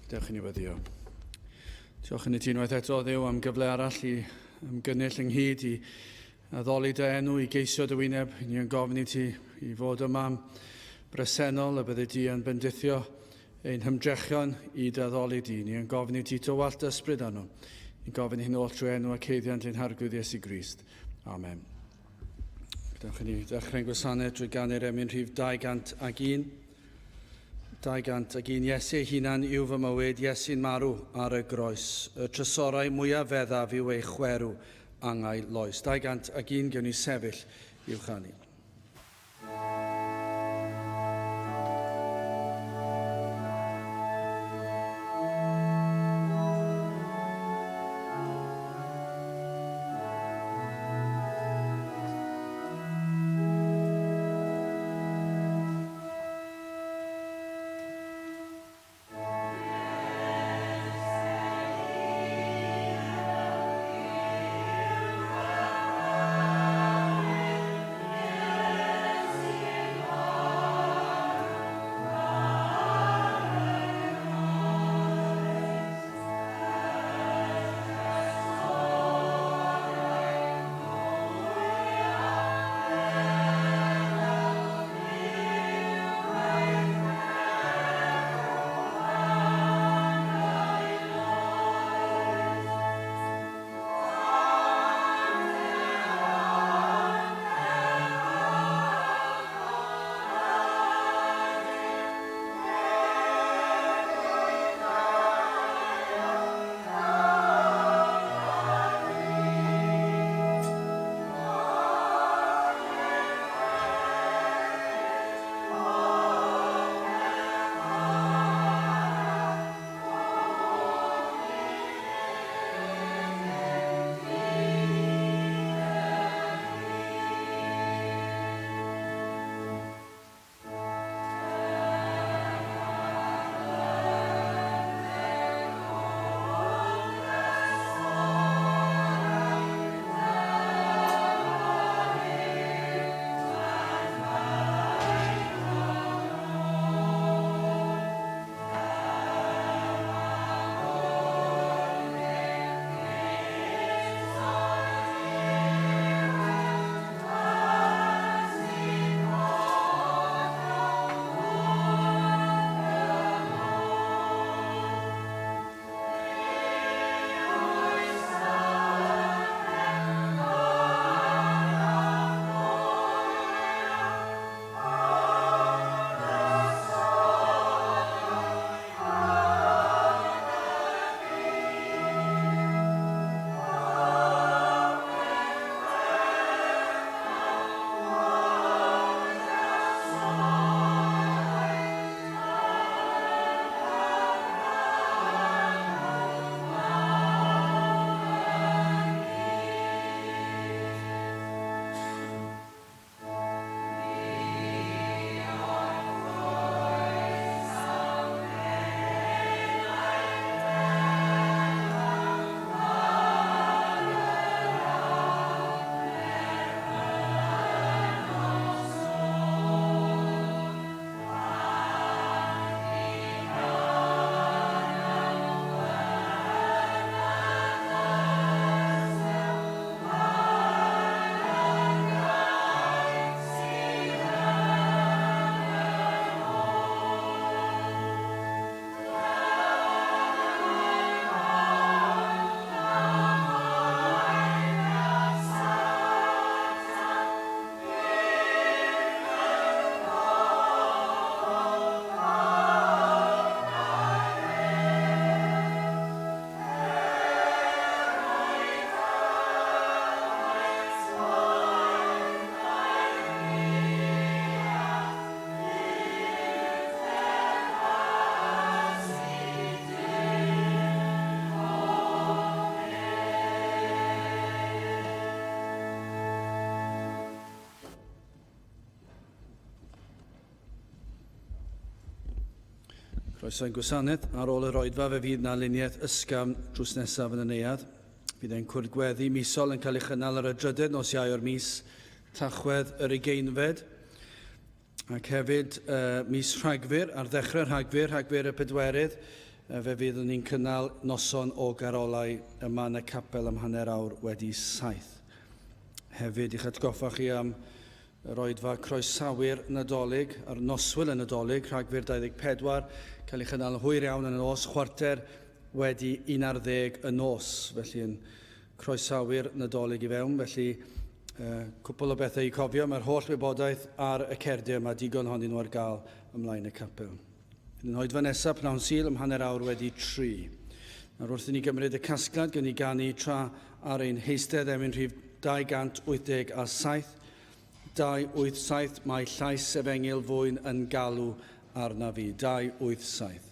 Dewch i ni weddio. Diolch yn i ti unwaith eto, Dduw, am gyfle arall i ymgynnull ynghyd i addoli dy enw, i geisio dy wyneb. Ni yn gofyn i ti i fod yma bresennol y byddi di yn bendithio ein hymdrechion i dy addoli di. Ni yn gofyn i ti tywallt dy ysbryd arno. Ni'n gofyn hyn oll trwy enw ac haeddiant ein Harglwydd Iesu Grist. Amen. Gadewch i ni ddechrau'n gwasanaeth drwy ganu'r emyn rhif 201. 201 Iesu ei hunan yw fy mywyd, Iesu'n marw ar y groes. Y trysorau mwyaf feddaf yw ei chwerw angau loes. 201 gewn ni sefyll i'w chanu. Croeso i'n gwasanaeth. Ar ôl yr oedfa fe fydd na luniaeth ysgafn drws nesaf yn y neuadd. Bydd ein cwrdd gweddi misol yn cael ei chynnal ar y drydedd nos Iau o'r mis Tachwedd yr ugeinfed. Ac hefyd uh, mis Rhagfyr, ar ddechrau Rhagfyr, Rhagfyr y pedwerydd, Fe fyddwn ni'n cynnal noson o garolau yma yn y capel am 7:30. Hefyd, i'ch atgoffa chi am yr oedfa croesawu'r Nadolig, ar noswyl y Nadolig, Rhagfyr 24, cael ei chynnal yn hwyr iawn yn y nos, 11:15 y nos, felly yn croesawu'r Nadolig i fewn. Felly, cwpl o bethau i cofio, mae'r holl wybodaeth ar y cerdiau, mae digon ohonyn nhw ar gael ymlaen y capel. Yn yn oedfa nesaf, pnawn Sul, am 3:30. Nawr wrth i ni gymryd y casgliad, gawn ni ganu tra ar ein heistedd emyn rhif 287, 287, mae llais efengyl fwyn yn galw arna fi. 287.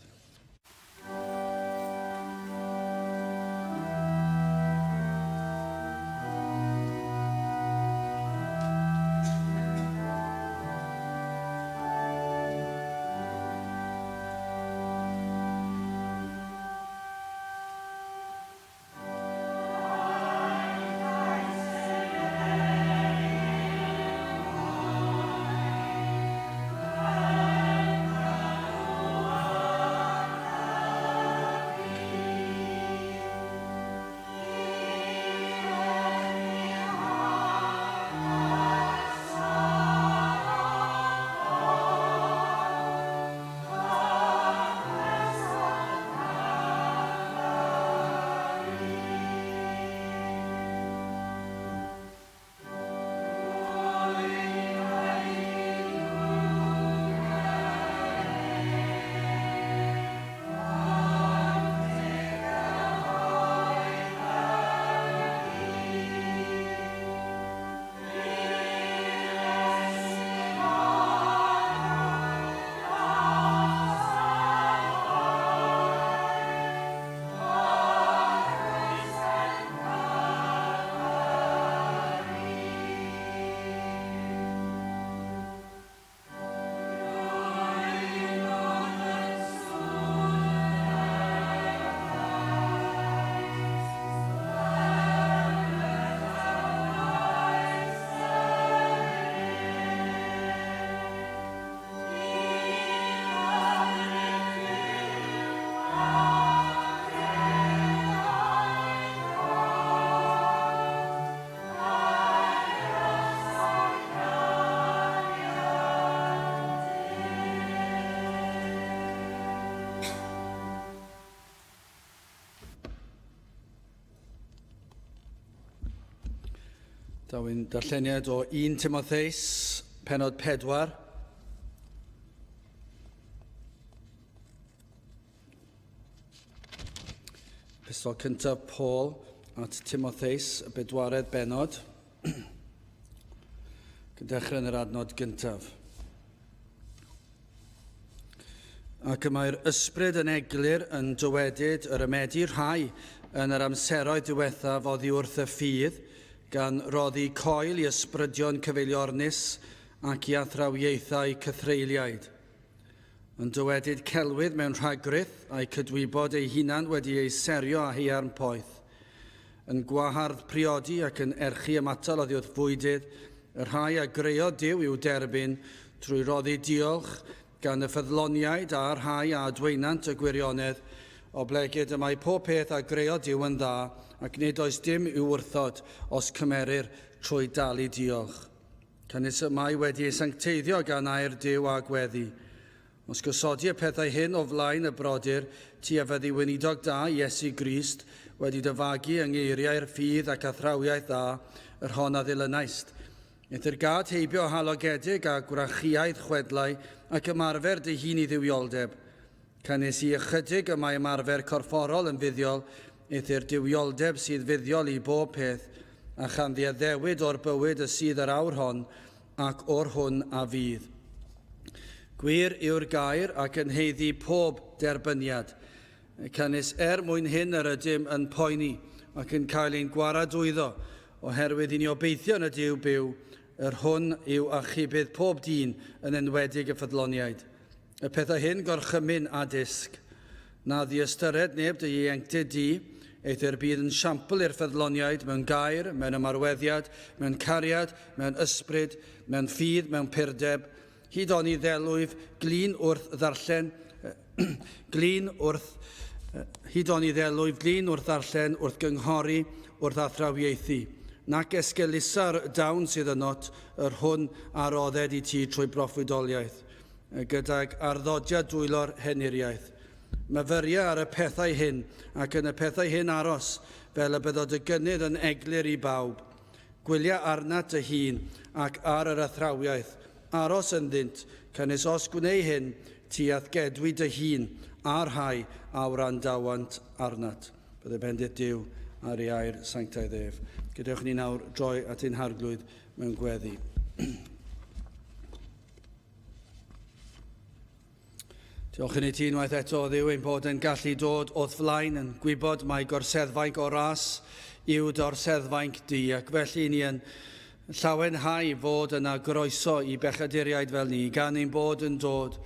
Daw ein darlleniad o 1 Timotheus, pennod 4. Epistol cyntaf Paul at Timotheus, y bedwaredd bennod. Yn dechrau yn yr adnod gyntaf. Ac y mae'r ysbryd yn eglur yn dywedyd yr ymedi rhai yn yr amseroedd diwethaf oddi wrth y ffydd, gan roddi coel i ysbrydion cyfeiliornus ac i athrawiaethau cythreuliaid. Yn dywedyd celwydd mewn rhagrith, a'i cydwybod ei hunan wedi ei serio â haearn poeth. Yn gwahardd priodi ac yn erchi ymatal oddi wrth fwydydd, y rhai a greodd Duw i'w derbyn trwy roddi diolch gan y ffyddloniaid a'r rhai a adwaenant y gwirionedd, oblegid y mae pob peth a greodd Duw yn dda, ac nid oes dim i'w wrthod os cymerir trwy dalu diolch. Canys y mae wedi ei sancteiddio gan air Duw a gweddi. Os gosodi y pethau hyn o flaen y brodyr, ti a fyddi weinidog da Iesu Grist, wedi dy fagu yng ngeiriau'r ffydd ac athrawiaeth dda, yr hon a ddilynaist. Eithr gad heibio halogedig a gwrachiaidd chwedlau, ac ymarfer dy hun i dduwioldeb. Canys i ychydig y mae ymarfer corfforol yn fuddiol, eithr duwioldeb sydd fuddiol i bob peth, a chan ddiaddewid o'r bywyd y sydd yr awr hon, ac o'r hwn a fydd. Gwir yw'r gair ac yn haeddu pob derbyniad. Canys er mwyn hyn yr ydym yn poeni ac yn cael ein gwaradwyddo, oherwydd i ni obeithio yn y Duw byw, yr hwn yw achubydd pob dyn, yn enwedig y ffyddloniaid. Y pethau hyn gorchymyn a dysg. Na ddiystyred neb dy ieuenctid di, eithr bydd yn siampl i'r ffyddloniaid mewn gair, mewn ymarweddiad, mewn cariad, mewn ysbryd, mewn ffydd, mewn purdeb, hyd oni ddelwyf glin wrth ddarllen, glin wrth Hyd oni ddelwyf glin wrth ddarllen, wrth gynghori, wrth athrawiaethu. Nac esgeulusa'r dawn sydd ynot, yr hwn a rodded i ti trwy broffwydoliaeth, gydag arddodiad dwylo'r henuriaeth. Myfyria ar y pethau hyn, ac yn y pethau hyn aros, fel y byddo dy gynnydd yn eglur i bawb. Gwylia arnat dy hun ac ar yr athrawiaeth, aros ynddynt, canys os gwnei hyn, ti a'th gedwi dy hun a'r rhai a wrandawant arnat. Bydde bendith Duw ar ei air sanctaidd ef. Gadewch ni nawr droi at ein Harglwydd mewn gweddi. Diolch i ti unwaith eto, Dduw, ein bod yn gallu dod o'th flaen yn gwybod mai gorseddfainc o ras yw dy orseddfainc di, ac felly ni yn llawenhau fod yna groeso i bechaduriaid fel ni, gan ein bod yn dod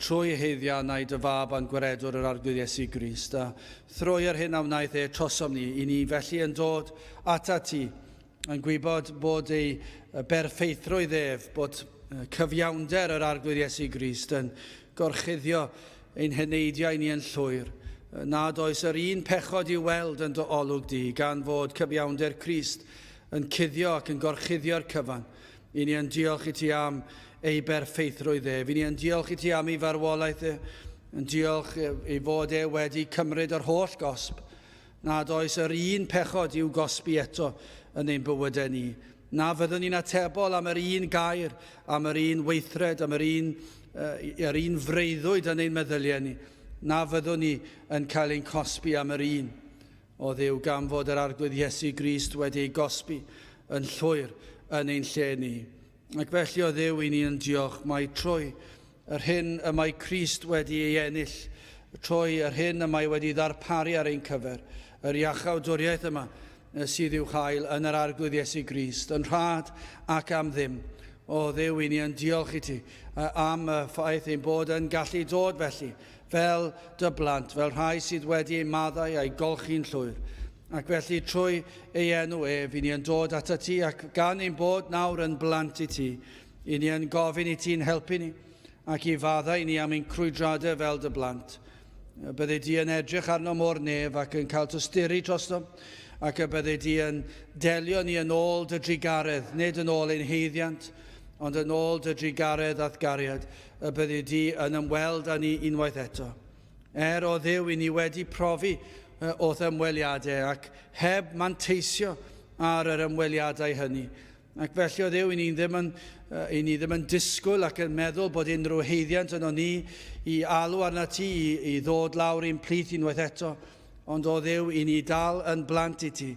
trwy haeddiannau dy fab a'n gwaredwr yr Arglwydd Iesu Grist, a thrwy yr hyn a wnaeth e trosom ni, i ni felly yn dod atat ti, yn gwybod bod ei berffeithrwydd ef, bod cyfiawnder yr Arglwydd Iesu Grist yn gorchuddio ein heneidiau ni yn llwyr, nad oes yr un pechod i'w weld yn dy olwg di, gan fod cyfiawnder Crist yn cuddio ac yn gorchuddio'r cyfan. I ni yn diolch i ti am ei berffeithrwydd ef. I ni yn diolch i ti am ei farwolaeth e, yn diolch ei fod e wedi cymryd yr holl gosb nad oes yr un pechod i'w gosbi eto yn ein bywydau ni, na fyddwn ni'n atebol am yr un gair, am yr un weithred, am yr un, yr un freuddwyd yn ein meddyliau ni, na fyddwn ni yn cael ein cosbi am yr un o Dduw gan fod yr Arglwydd Iesu Grist wedi ei gosbi yn llwyr yn ein lle ni. Ac felly o Dduw i ni yn diolch mai trwy yr hyn y mae Crist wedi ei ennill, trwy yr hyn y mae wedi ddarparu ar ein cyfer, yr iachawdwriaeth yma sydd i'w chael yn yr Arglwydd Iesu Grist, yn rhad ac am ddim. O Dduw, i ni yn diolch i ti am y ffaith ein bod yn gallu dod felly, fel dy blant, fel rhai sydd wedi eu maddau a'i golchi'n llwyr. Ac felly trwy ei enw ef, i ni yn dod atat ti, ac gan ein bod nawr yn blant i ti, i ni yn gofyn i ti'n helpu ni, ac i faddau ni am ein crwydradau fel dy blant. Bydde di yn edrych arnom o'r nef ac yn cael tosturi trostom, ac y bydde di yn delio ni yn ôl dy drugaredd, nid yn ôl ein haeddiant, ond yn ôl dy drugaredd a'th gariad, y bydde di yn ymweld â ni unwaith eto. Er o Dduw i ni wedi profi o'th ymweliadau ac heb manteisio ar yr ymweliadau hynny. Ac felly o Dduw, i ni ddim yn, i ni ddim yn disgwyl ac yn meddwl bod unrhyw haeddiant yno ni i alw arna ti i, i ddod lawr i'n plith unwaith eto, ond o Dduw, i ni dal yn blant i ti.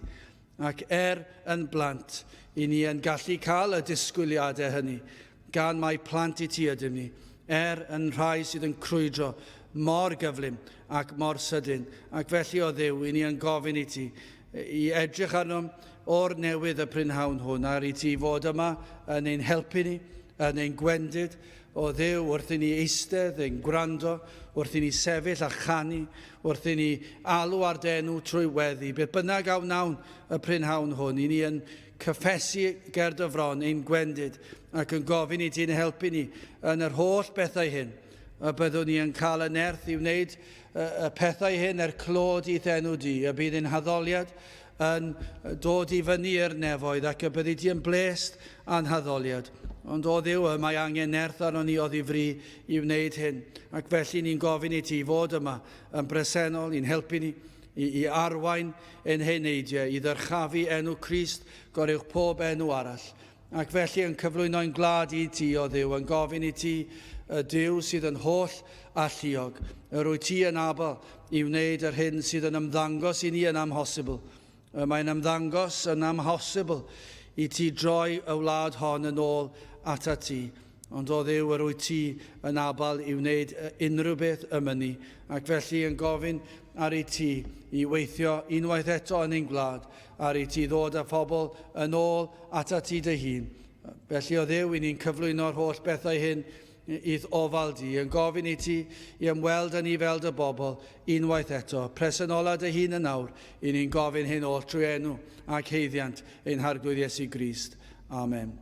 Ac er yn blant, i ni yn gallu cael y disgwyliadau hynny, gan mai plant i ti ydym ni, er yn rhai sydd yn crwydro mor gyflym ac mor sydyn. Ac felly, o Dduw, i ni yn gofyn i ti i edrych arnom o'r newydd y prynhawn hwn, ar i ti fod yma yn ein helpu ni, yn ein gwendid, o Dduw, wrth i ni eistedd, ein gwrando, wrth i ni sefyll a chanu, wrth i ni alw ar dy enw trwy weddi. Beth bynnag a wnawn y prynhawn hwn, i ni yn cyffesu ger dy fron ein gwendid ac yn gofyn i ti'n helpu ni yn yr holl bethau hyn, y byddwn ni yn cael y nerth i wneud y pethau hyn er clod i'th enw di, y bydd ein haddoliad yn dod i fyny i'r nefoedd ac y byddi di yn blest â'n haddoliad. Ond o Dduw, y mae angen nerth arnon ni oddi fri i wneud hyn, ac felly ni'n gofyn i ti fod yma yn bresennol i'n helpu ni, i, i arwain ein heneidiau, i ddyrchafu enw Crist goruwch pob enw arall. Ac felly yn cyflwyno ein gwlad i ti, o Dduw, yn gofyn i ti, y Duw sydd yn holl alluog, yr wyt ti yn abl i wneud yr hyn sydd yn ymddangos i ni yn amhosibl. Y mae'n ymddangos yn amhosibl i ti droi y wlad hon yn ôl atat ti. Ond o Dduw, yr wyt ti yn abl i wneud unrhyw beth y mynni, ac felly yn gofyn ar i ti i weithio unwaith eto yn ein gwlad, ar i ti ddod â phobl yn ôl atat ti dy hun. Felly o Dduw, i ni'n cyflwyno'r holl bethau hyn i'th ofal di, yn gofyn i ti i ymweld â ni fel dy bobl unwaith eto. Presenola dy hun yn awr, i ni'n gofyn hyn oll trwy enw ac haeddiant ein Harglwydd Iesu Grist. Amen.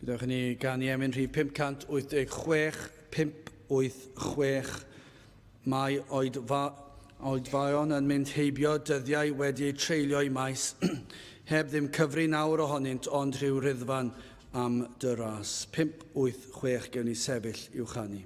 Gadewch i ni ganu emyn rhif 586, 586. Mae oedfa, oedfaon yn mynd heibio dyddiau wedi eu treulio i maes, heb ddim cyfri nawr ohonynt ond rhyw riddfan am dy ras. 586 gewn ni sefyll i'w chanu.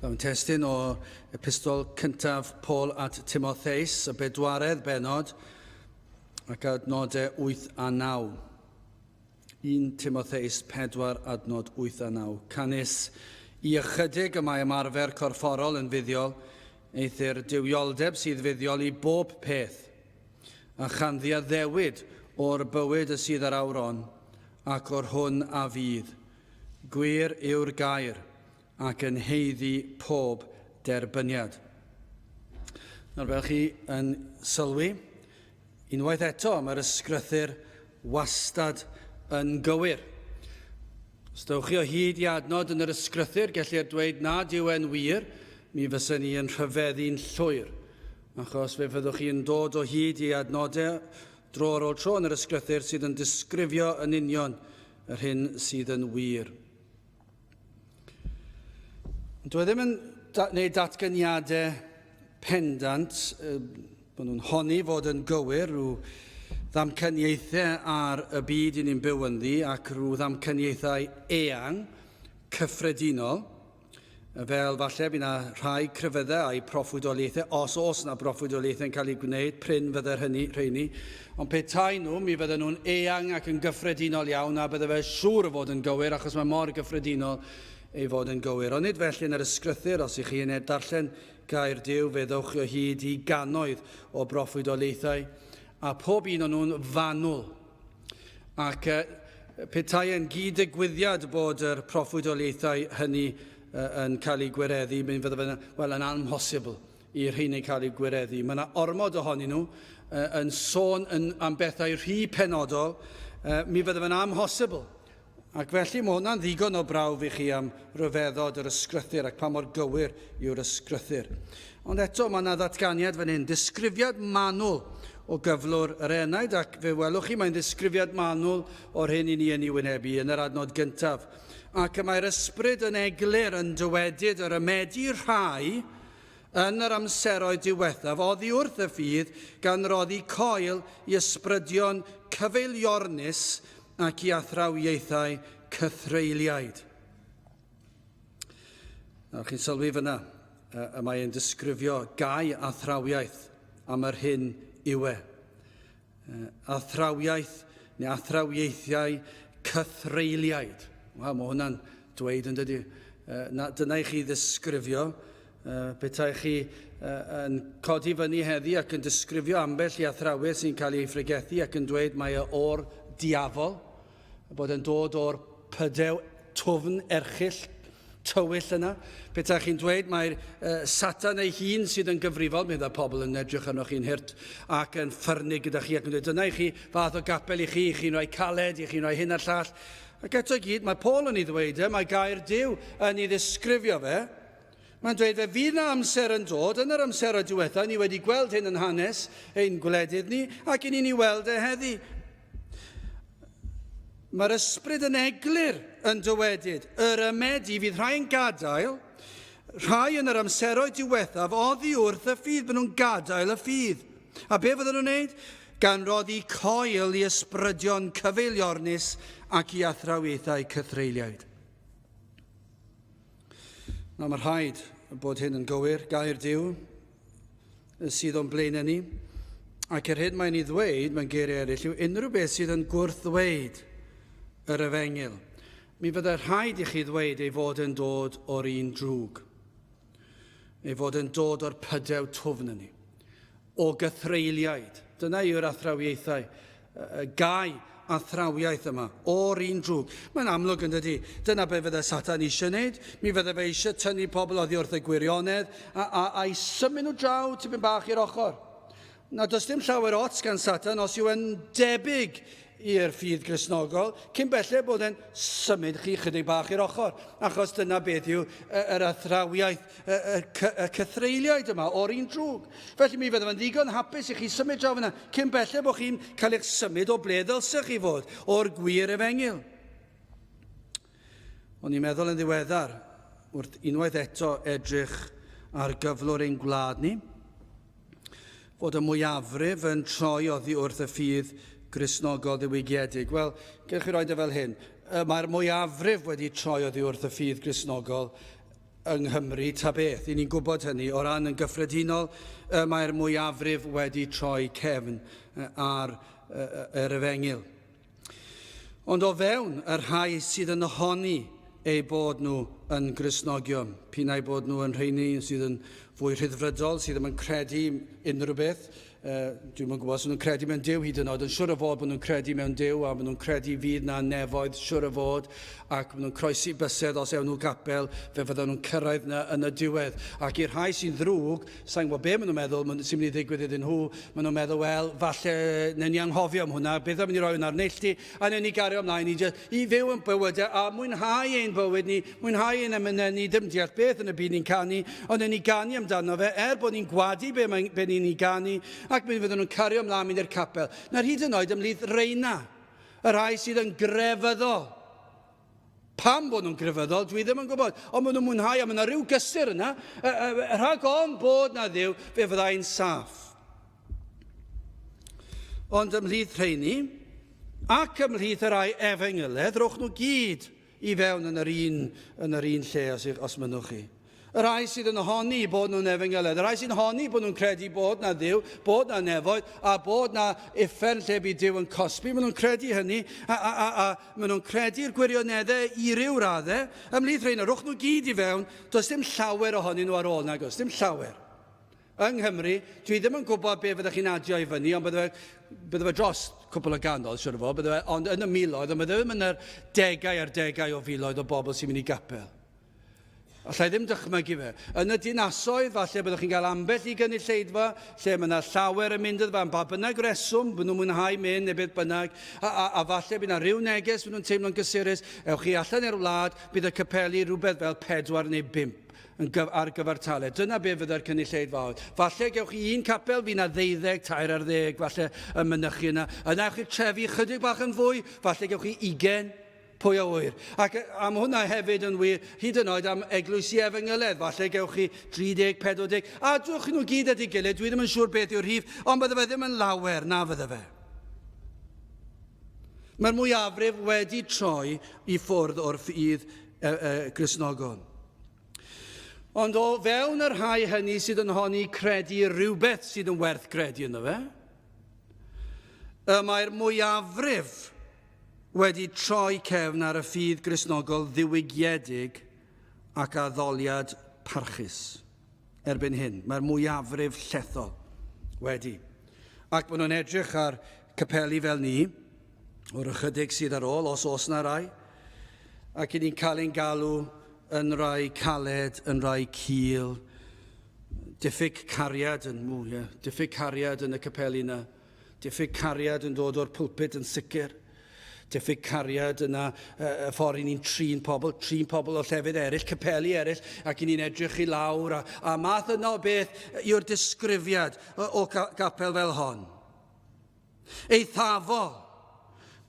Daw'n testun o epistol cyntaf Paul at Timotheus, y bedwaredd bennod, ac adnodau 8 a 9. 1 Timotheus 4 adnod 8 a 9. Canys i ychydig y mae ymarfer corfforol yn fuddiol, eithr duwioldeb sydd fuddiol i bob peth, a chanddi addewid o'r bywyd y sydd ar awron, ac o'r hwn a fydd. Gwir yw'r gair, ac yn haeddu pob derbyniad. Nawr, fel chi yn sylwi, unwaith eto mae'r ysgrythur wastad yn gywir. Os dewch chi o hyd i adnod yn yr ysgrythur, gellir dweud nad yw e'n wir, mi fysen ni yn rhyfeddu'n llwyr, achos fe fyddwch chi'n dod o hyd i adnodau dro ar ôl tro yn yr ysgrythur sydd yn disgrifio yn union yr hyn sydd yn wir. Dwi e ddim yn gwneud datganiadau pendant, maen nhw'n honni fod yn gywir rhyw ddamcaniaethau ar y byd i ni'n byw ynddi ac rhyw ddamcaniaethau eang, cyffredinol, fel falle bydd yna rhai crefyddau a'u proffwydoliaethau, os oes yna broffwydoliaethau yn cael eu gwneud, prin fydde'r hynny, rheini, ond petai nhw, mi fydden nhw'n eang ac yn gyffredinol iawn a bydde fe siŵr o fod yn gywir achos mae mor gyffredinol ei fod yn gywir. Ond nid felly yn yr ysgrythur, os ych chi yn darllen gair Duw, fe ddowch chi o hyd i gannoedd o broffwydoliaethau, a pob un o'n nhw'n fanwl. Ac petai yn gyd-ddigwyddiad bod yr proffwydoliaethau hynny yn cael eu gwireddu, mi fydde fe'n, wel, yn amhosibl i'r rheiny cael eu gwireddu. Mae yna ormod ohonyn nhw yn sôn yn, am bethau rhy penodol, mi fydde fe'n amhosibl. Ac felly mae hwnna'n ddigon o brawf i chi am ryfeddod yr ysgrythur ac pa mor gywir yw'r ysgrythur. Ond eto mae yna ddatganiad fan hyn, disgrifiad manwl o gyflwr yr enaid ac fe welwch chi mae'n ddisgrifiad manwl o'r hyn i ni yn ei wynebu yn yr adnod gyntaf. Ac y mae'r ysbryd yn eglur yn dywedyd yr ymedi rhai yn yr amseroedd diwethaf oddi wrth y ffydd gan roddi coel i ysbrydion cyfeiliornus ac i athrawiaethau cythreuliaid. Nawr chi'n sylwi fyna, y mae e'n disgrifio gau athrawiaeth am yr hyn yw e. Athrawiaeth neu athrawiaethiau cythreuliaid. Wel, mae hwnna'n dweud yn dydy. Na, dyna i chi ddisgrifio. Petai chi yn codi fyny heddi ac yn disgrifio ambell i athrawiaeth sy'n cael ei phregethu ac yn dweud mae e o'r diafol, bod e'n dod o'r pydew twfn erchyll tywyll yna. Petai chi'n dweud mae'r uh, Satan ei hun sydd yn gyfrifol, mi fydda pobl yn edrych arnoch chi'n hurt ac yn ffyrnig gyda chi ac yn dweud dyna i chi fath o gapel i chi, i chi'n rhoi caled, i chi'n rhoi hyn a'r llall. Ac eto i gyd, mae Paul yn ei ddweud e, mae gair Duw yn ei ddisgrifio fe. Mae'n dweud fe fydd na amser yn dod, yn yr amseroedd diwethaf, ni wedi gweld hyn yn hanes ein gwledydd ni, ac i ni'n ei weld e heddi. Mae'r ysbryd yn eglur yn dywedyd, yr ymedi fydd rhai yn gadael, rhai yn yr amseroedd diwethaf oddi wrth y ffydd, bydden nhw'n gadael y ffydd. A be fydden nhw'n wneud? Gan roddi coel i ysbrydion cyfeiliornus ac i athrawiaethau cythreuliaid. Nawr mae rhaid bod hyn yn gywir, gair Duw sydd o'n blaenau ni. Ac yr hyn mae'n ei ddweud, mewn geiriau eraill, yw unrhyw beth sydd yn gwrthddweud yr efengyl. Mi fyddai rhaid i chi ddweud ei fod yn dod o'r un drwg. Ei fod yn dod o'r pydew twfn yn ni. O gythreuliaid. Dyna yw'r athrawiaethau, gau athrawiaeth yma, o'r un drwg. Mae'n amlwg yn dydy, dyna be fydde Satan eisiau wneud. Mi fydde fe eisiau tynnu pobl oddi wrth y gwirionedd a, a, a'i symud nhw draw tipyn bach i'r ochr. Na, does dim llawer ots gan Satan os yw e'n debyg i'r ffydd Gristnogol, cyn belled bod e'n symud chi chydig bach i'r ochr, achos dyna beth yw yr athrawiaeth, y, y, y cythreuliaid yma o'r un drwg. Felly mi fyddaf yn ddigon hapus i chi symud draw fyna, cyn belled bod chi'n cael eich symud o ble ddylsech chi fod, o'r gwir efengyl. O'n i'n meddwl yn ddiweddar, wrth unwaith eto edrych ar gyflwr ein gwlad ni, fod y mwyafrif yn troi oddi wrth y ffydd Gristnogol ddiwygiedig. Wel, gewch chi roed e fel hyn. Mae'r mwyafrif wedi troi oddi wrth y ffydd Gristnogol yng Nghymru, ta beth. I ni'n gwybod hynny. O ran yn gyffredinol, mae'r mwyafrif wedi troi cefn ar yr efengyl. Ond o fewn y rhai sydd yn honni eu bod nhw yn Gristnogion, p'un ai bod nhw yn rheini sydd yn fwy rhyddfrydol, sydd ddim yn credu unrhyw beth, Dwi'm yn gwybod os nhw'n credu mewn Duw hyd yn oed, ond siwr o fod bod nhw'n credu mewn Duw a bod nhw'n credu fydd na nefoedd, siwr o fod, ac maen nhw'n croesi bysedd os ewn nhw gapel, fe fyddan nhw'n cyrraedd na yn y diwedd. Ac i'r rhai sy'n ddrwg, sa'n gwybod be maen nhw'n meddwl sy'n mynd i ddigwydd iddyn nhw, maen nhw'n meddwl, wel, falle newn ni anghofio am hwnna, beth am ni roi hwnna'r neilltu, a newn ni gario ymlaen i, just, i fyw yn bywydau a mwynhau ein bywyd ni, mwynhau ein emynau ni, ddim deall beth yn y byd ni'n canu, ond newn ni ganu amdano fe, er bod ni'n gwadu be, mae, be ni'n ei ganu, ac mi fydden nhw'n cario ymlaen mynd i'r capel. Na'r hyd yn oed ymhlith reina, y rhai sydd yn grefyddol. Pam bod nhw'n grefyddol, dwi ddim yn gwybod, ond maen nhw'n mwynhau, a mae yna rhyw gysur yna, rhag ofn bod na Dduw, fe fyddai'n saff. Ond ymhlith rheini, ac ymhlith y rhai efengyledd, rhowch nhw gyd i fewn yn yr un, yn yr un lle os, os mynnwch chi. Y rhai sydd yn honni bod nhw'n efengyledd, y rhai sy'n honni bod nhw'n credu bod na Dduw, bod na nefoedd, a bod na uffern lle bydd Duw yn cosbi, maen nhw'n credu hynny, a, a, a, a maen nhw'n credu'r gwirioneddau i ryw raddau. Ymhlith rheina, rhowch nhw gyd i fewn, does dim llawer ohonyn nhw ar ôl, nag oes, dim llawer. Yng Nghymru, dwi ddim yn gwybod be fyddech chi'n adio i fyny, ond bydde fe, bydde fe dros cwpl o gannoedd, siwr o fod, bydde fe, ond yn y miloedd, ond bydde ddim yn yr degau ar degau o filoedd o bobl sy'n mynd i gapel. Alla i ddim dychmygu fe. Yn y dinasoedd, falle byddwch chi'n cael ambell i gynulleidfa lle mae yna llawer yn mynd iddo fe am ba bynnag reswm, byd nhw'n mwynhau mynd neu beth bynnag, a, a, a falle bydd yna rhyw neges, byd nhw'n teimlo'n gysurus, ewch chi allan i'r wlad, bydd y capeli rhywbeth fel pedwar neu bump yn gyf ar gyfartaledd. Dyna be fydde'r cynulleidfaoedd. Falle gewch chi un capel, fydd yna ddeuddeg, 13 falle yn mynychu yna. Yna ewch i'r trefi chydig bach yn fwy, falle gewch chi ugain, pwy a ŵyr. Ac am hwnna hefyd yn wir, hyd yn oed am eglwysi efengyledd, falle gewch chi 30, 40, a drwch nhw gyd at ei gilydd, dwi ddim yn siŵr beth yw'r rhif, ond bydde fe ddim yn lawer, na fydde fe. Mae'r mwyafrif wedi troi i ffwrdd o'r ffydd e, e, Gristnogol. Ond o fewn y rhai hynny sydd yn honni credu rhywbeth sydd yn werth credu ynddo fe, y mae'r mwyafrif wedi troi cefn ar y ffydd Gristnogol ddiwygiedig ac addoliad parchus. Erbyn hyn, mae'r mwyafrif llethol wedi. Ac maen nhw'n edrych ar capeli fel ni, o'r ychydig sydd ar ôl, os oes na rai, ac i ni'n cael ein galw yn rai caled, yn rai cul, diffyg cariad yn, ww, yeah, diffyg cariad yn y capeli yna. Diffyg cariad yn dod o'r pulpit yn sicr. Diffyg cariad yna y ffordd i ni'n trin pobl, trin pobl o llefydd eraill, capeli eraill, ac i ni'n edrych i lawr, a, a math yna o beth yw'r disgrifiad o, o gapel fel hon. Eithafol,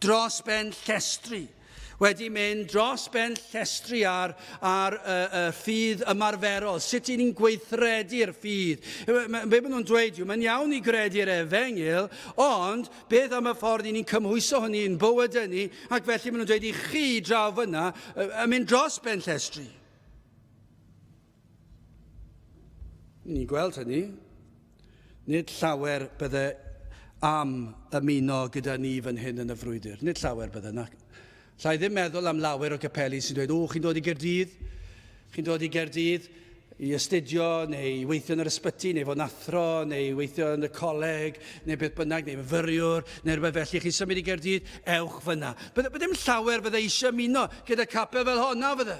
dros ben llestri, wedi mynd dros ben llestri ar, ar y, y ffydd ymarferol, sut i ni'n gweithredu'r ffydd. Be maen nhw'n dweud yw, mae'n iawn i gredu'r efengyl, ond beth am y ffordd i ni'n cymhwyso hynny i'n bywydau ni, ac felly maen nhw'n dweud i chi draw fyna, yn mynd dros ben llestri. Ni'n gweld hynny. Nid llawer bydde am ymuno gyda ni fan hyn yn y frwydr. Nid llawer bydde. Na. Llai ddim meddwl am lawer o gapeli sy'n dweud, o, chi'n dod i Gerdydd? Chi'n dod i Gerdydd i astudio, neu i weithio yn yr ysbyty, neu fod yn athro, neu i weithio yn y coleg, neu beth bynnag, neu fyfyriwr, neu rhywbeth felly. Chi'n symud i Gerdydd, ewch fyna. Bydde, bydde ddim llawer fydde eisiau ymuno gyda capel fel hon, na fydde?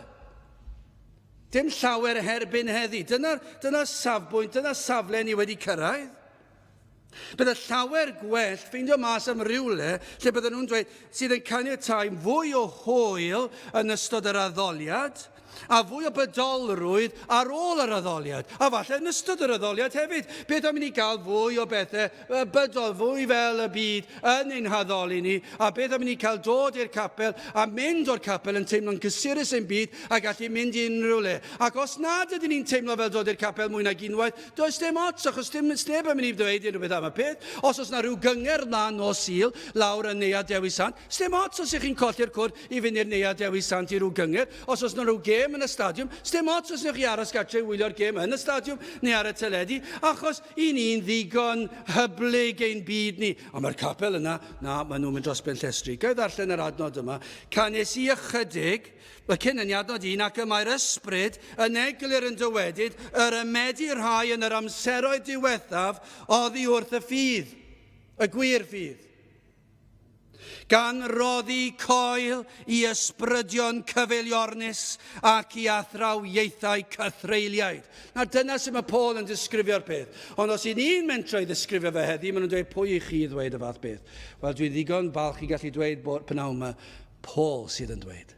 Dim llawer herbyn heddi. Dyna'r dyna safbwynt, dyna safle ni wedi cyrraedd. Bydde llawer gwell ffeindio mas am rywle lle bydden nhw'n dweud sydd yn caniatáu fwy o hwyl yn ystod yr addoliad a fwy o bydolrwydd ar ôl yr addoliad, a falle yn ystod yr addoliad hefyd. Beth am i ni gael fwy o bethau bydol, fwy fel y byd yn ein haddoli ni, a beth am i ni cael dod i'r capel a mynd o'r capel yn teimlo'n gysurus ein byd a gallu mynd i unrhyw le. Ac os nad ydyn ni'n teimlo fel dod i'r capel mwy nag unwaith, does dim ots, achos dim sneb yn mynd i ddweud unrhyw beth am y peth. Os oes na rhyw gyngerdd mlaen nos Sul lawr yn Neuadd Dewi Sant, sdim ots os ych chi'n colli'r cwrdd i fynd i'r Neuadd Dewi Sant i ryw gyngerdd. Os oes na rhyw gêm yn y stadiwm, sdim ots os newch chi aros gartre i wylio'r gêm yn y stadiwm neu ar y teledu, achos i ni'n ddigon hyblyg ein byd ni. Ond mae'r capel yna, na, maen nhw'n mynd dros ben llestri. Ga i ddarllen yr adnod yma? Canys i ychydig, y cyn yn adnod un, ac y mae'r ysbryd yn eglur yn dywedyd yr ymedi rhai yn yr amseroedd diwethaf oddi wrth y ffydd, y gwir ffydd. Gan roddi coel i ysbrydion cyfeiliornus ac i athrawiaethau cythreuliaid. Nawr dyna sut mae Paul yn disgrifio'r peth. Ond os i ni'n mentro i ddisgrifio fe heddi, maen nhw'n dweud pwy i chi ddweud y fath beth. Wel, dwi'n ddigon balch i gallu dweud bod pnawn yma, Paul sydd yn dweud.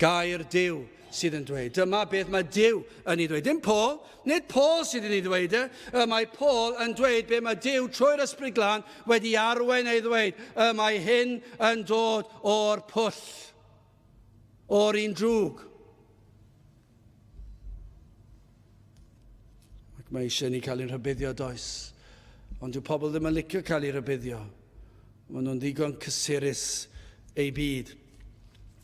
Gair Duw sydd yn dweud. Dyma beth mae Duw yn ei ddweud. Dim Paul, nid Paul sydd yn ei ddweud e. Y mae Paul yn dweud be mae Duw trwy'r Ysbryd Glân wedi arwain ei ddweud. Y mae hyn yn dod o'r pwll, o'r un drwg. Ac mae eisiau ni cael ein rhybuddio, does? Ond dyw pobl ddim yn licio cael eu rhybuddio. Maen nhw'n ddigon cysurus eu byd.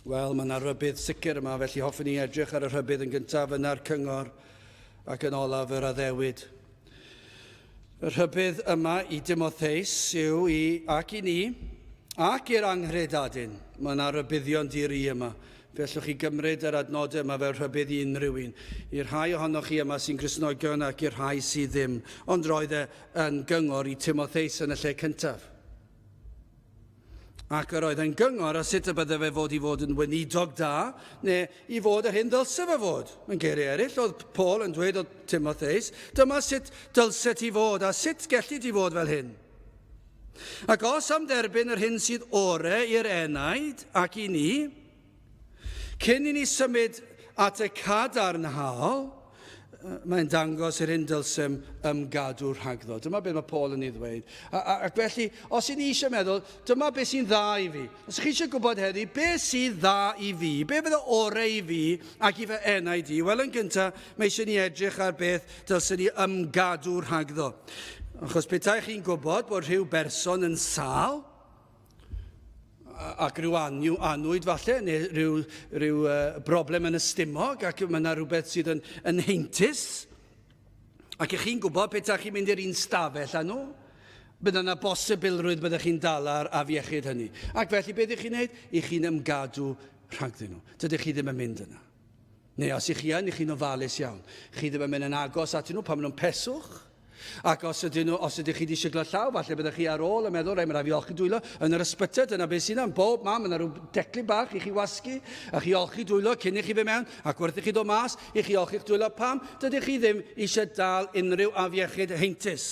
Wel, mae yna rybudd sicr yma, felly hoffwn i edrych ar y rhybudd yn gyntaf, yna'r cyngor, ac yn olaf yr addewid. Y rhybudd yma i Dimotheus yw i, ac i ni, ac i'r anghredadun. Mae yna rybuddion di-ri yma. Fe allwch chi gymryd yr adnodau yma fel rhybudd i unrhyw un, i'r rhai ohonoch chi yma sy'n Gristnogion ac i'r rhai sydd ddim. Ond roedd e yn gyngor i Timotheus yn y lle cyntaf. Ac yr oedd yn gyngor ar sut y bydde fe fod i fod yn weinidog da, neu i fod yr hyn ddylse fe fod. Mewn geiriau eraill, oedd Paul yn dweud o Timotheus, dyma sut dylse ti fod, a sut gelli ti fod fel hyn. Ac os am dderbyn yr hyn sydd ore i'r enaid ac i ni, Cyn i ni symud at y cadarnhaol, mae'n dangos yr hyn dylsem ymgadw rhagddo. Dyma beth mae Paul yn ei ddweud. A, a, ac felly, os i ni eisiau meddwl, dyma beth sy'n dda i fi. Os chi eisiau gwybod heddi, beth sydd dda i fi, beth fydd orau i fi ac i fy enaid i, wel yn gyntaf, mae eisiau ni edrych ar beth dylsem ni ymgadw rhagddo. Achos petai chi'n gwybod bod rhyw berson yn sâl, ac rhyw anw, anwyd falle, neu rhyw, rhyw uh, broblem yn y stumog, ac mae yna rhywbeth sydd yn, yn heintus. Ac ych chi'n gwybod petai chi'n mynd i'r un stafell â nhw, bydd yna bosibilrwydd byddech chi'n dala'r afiechyd hynny. Ac felly beth ych chi'n neud? Ych chi'n ymgadw rhagddyn nhw. Dydych chi ddim yn mynd yna. Neu os ych chi yn, ych chi'n ofalus iawn. Chi ddim yn mynd yn agos atyn nhw pan maen nhw'n peswch. Ac os ydyn nhw, os ydych chi wedi siglo llaw, falle byddech chi ar ôl yn meddwl, rhaid, mae rhaid fi olchi dwylo yn yr ysbyty, dyna beth sy'n am bob man, mae yna rhyw declyn bach i chi wasgu, a chi olchi dwylo cyn i chi fynd mewn, ac wrth i chi ddod mas, i chi olchi'ch dwylo. Pam? Dydych chi ddim eisiau dal unrhyw afiechyd heintus.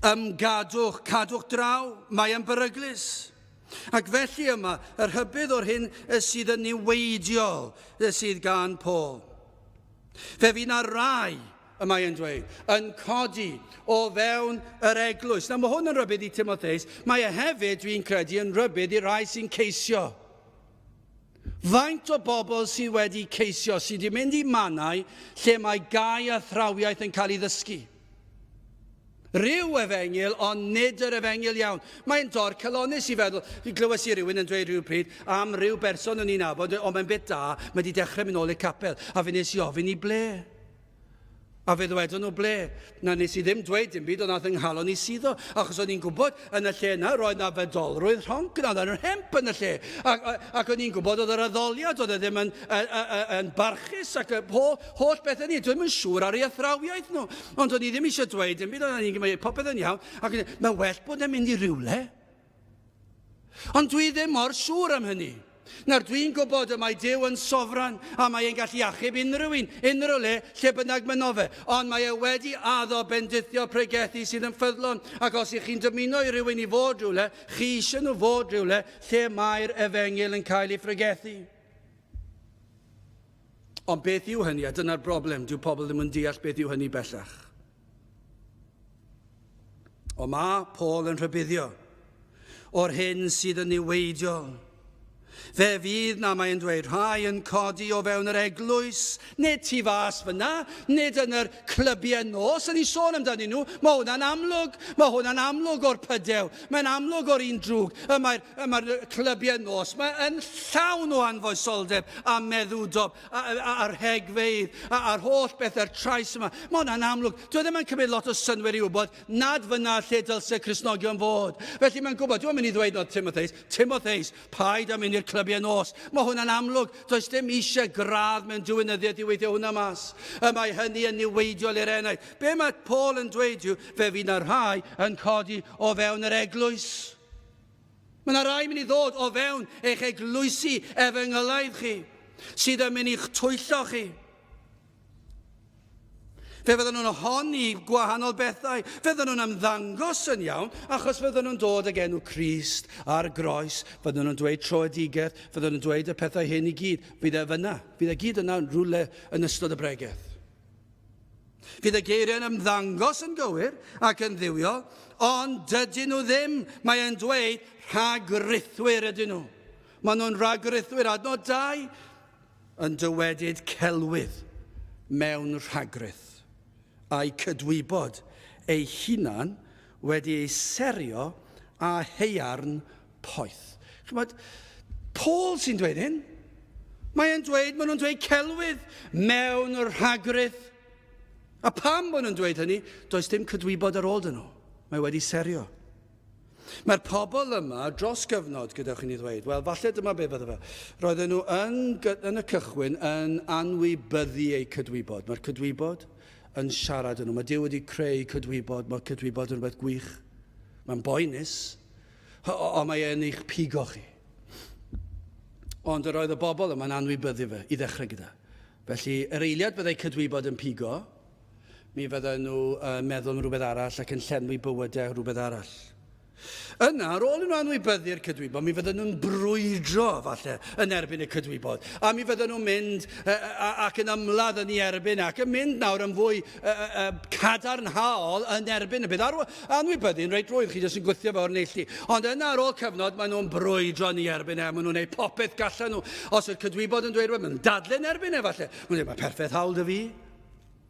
Ymgadwch, cadwch draw, mae yn beryglus. Ac felly yma, y rhybudd o'r hyn sydd yn niweidiol sydd gan Paul. Fe fydd na rai, y mae e'n dweud, yn codi o fewn yr eglwys. Nawr mae hwn yn rhybudd i Timotheus, mae e hefyd, dwi'n credu, yn rhybudd i rai sy'n ceisio. Faint o bobl sydd wedi ceisio, sydd wedi mynd i mannau lle mae gau athrawiaeth yn cael ei ddysgu? Rhyw efengyl, ond nid yr efengyl iawn. Mae'n dorcalonnus i feddwl, fi glywes i rywun yn dweud rhyw pryd am ryw berson o'n i'n nabod, ond mae'n bit da, mae wedi dechrau mynd ôl i'r capel, a fe nes i ofyn i ble. A fe ddwedon nhw ble. Na, nes i ddim dweud dim byd, ond nath yng nghalon i suddo, achos o'n i'n gwybod yn y lle yna roedd na fedolrwydd rhonc yna, oedd yna hemp yn y lle. Ac, ac o'n i'n gwybod oedd yr addoliad, oedd e ddim yn, yn, yn, yn barchus ac y holl, holl beth yn ni. Dwi'n yn siŵr ar ei athrawiaeth nhw. Ond o'n i ddim eisiau dweud dim byd, o'n i'n gwybod popeth yn iawn. Ac mae'n well bod e'n mynd i rywle. Ond dwi ddim mor siŵr am hynny. Nawr dwi'n gwybod y mae Duw yn sofran a mae e'n gallu achub unrhyw un, unrhyw le, lle bynnag mynno fe. Ond mae e wedi addo bendithio pregethu sydd yn ffyddlon ac os ych chi'n dymuno i rywun i fod rhywle, chi eisiau nhw fod rhywle lle mae'r efengyl yn cael ei phregethu. Ond beth yw hynny? A dyna'r broblem, dyw pobl ddim yn deall beth yw hynny bellach. Ond mae Paul yn rhybuddio o'r hyn sydd yn niweidiol. Fe fydd na, mae'n dweud, rhai yn codi o fewn yr eglwys, nid tu fas fyna, nid yn yr clybiau nos, yn ni sôn amdanyn nhw, mae hwnna'n amlwg, mae hwnna'n amlwg o'r pydew, mae'n amlwg o'r un drwg, y mae'r y mae clybiau nos, mae'n llawn o anfoesoldeb a meddwdob, a'r rhegfeydd, a'r holl bethau'r trais yma. Mae hwnna'n amlwg. Dwi e ddim yn cymryd lot o synnwyr i wybod nad fyna lle dylse Cristnogion fod. Felly mae'n gwybod, dwi'n mynd i ddweud wrth Timotheus, Timotheus, paid â mynd i'r clybiau nos. Mae hwnna'n amlwg. Does dim eisiau gradd mewn diwinyddiaeth i weithio hwnna mas. Y mae hynny yn niweidiol i'r enaid. Be mae Paul yn dweud yw, fe fydd na rhai yn codi o fewn yr eglwys. Mae yna rai mynd i ddod o fewn eich eglwysi efengylaidd chi, sydd yn mynd i'ch twyllo chi. Fe fydden nhw'n honni gwahanol bethau. Fe fydden nhw'n ymddangos yn iawn, achos fydden nhw'n dod ag enw Crist ar groes. Fydden nhw'n dweud troedigaeth, fydden nhw'n dweud y pethau hyn i gyd. Fydd e fyna. Fydd e gyd yna yn rhywle yn ystod y bregeth. Fydd y geiriau'n ymddangos yn gywir ac yn dduwiol, ond dydyn nhw ddim. Mae e'n dweud rhagrithwyr ydyn nhw. Maen nhw'n rhagrithwyr. Adnod 2 yn dywedyd celwydd mewn rhagrith, a'i cydwybod ei hunan wedi ei serio â haearn poeth. Chymod, Paul sy'n dweud hyn. Mae e'n dweud, maen nhw'n dweud celwydd mewn rhagrith. A pam maen nhw'n dweud hynny? Does dim cydwybod ar ôl dyn nhw. Mae wedi serio. Mae'r pobl yma dros gyfnod, gadewch i ni ddweud, wel, falle dyma be fydde fe. Roedden nhw yn, yn y cychwyn yn anwybyddu eu cydwybod. Mae'r cydwybod yn siarad yn nhw. Mae Duw wedi creu cydwybod. Mae'r cydwybod yn rhywbeth gwych. Mae'n boenus. Ond mae e'n eich pigo chi. Ond yr oedd y bobl yma'n anwybyddu fe i ddechrau gyda. Felly, yr eiliad byddai cydwybod yn pigo, mi fydden nhw yn meddwl am rhywbeth arall ac yn llenwi bywydau rhywbeth arall. Yna, ar ôl i nhw anwybyddu'r cydwybod, mi fydden nhw'n brwydro, falle, yn erbyn y cydwybod. A mi fydden nhw'n mynd ac yn ymladd yn ei erbyn ac yn mynd nawr yn fwy cadarnhaol yn erbyn y peth. Ar anwybyddu'n reit rwydd, chi jyst yn gwthio fe o'r neilltu. Ond yna, ar ôl cyfnod, maen nhw'n brwydro yn ei erbyn e, maen nhw'n gwneud popeth gallan nhw. Os yw'r cydwybod yn dweud rhywbeth, maen nhw'n dadlau yn erbyn e, falle. Maen nhw'n dweud, mae perffaith hawl 'da fi.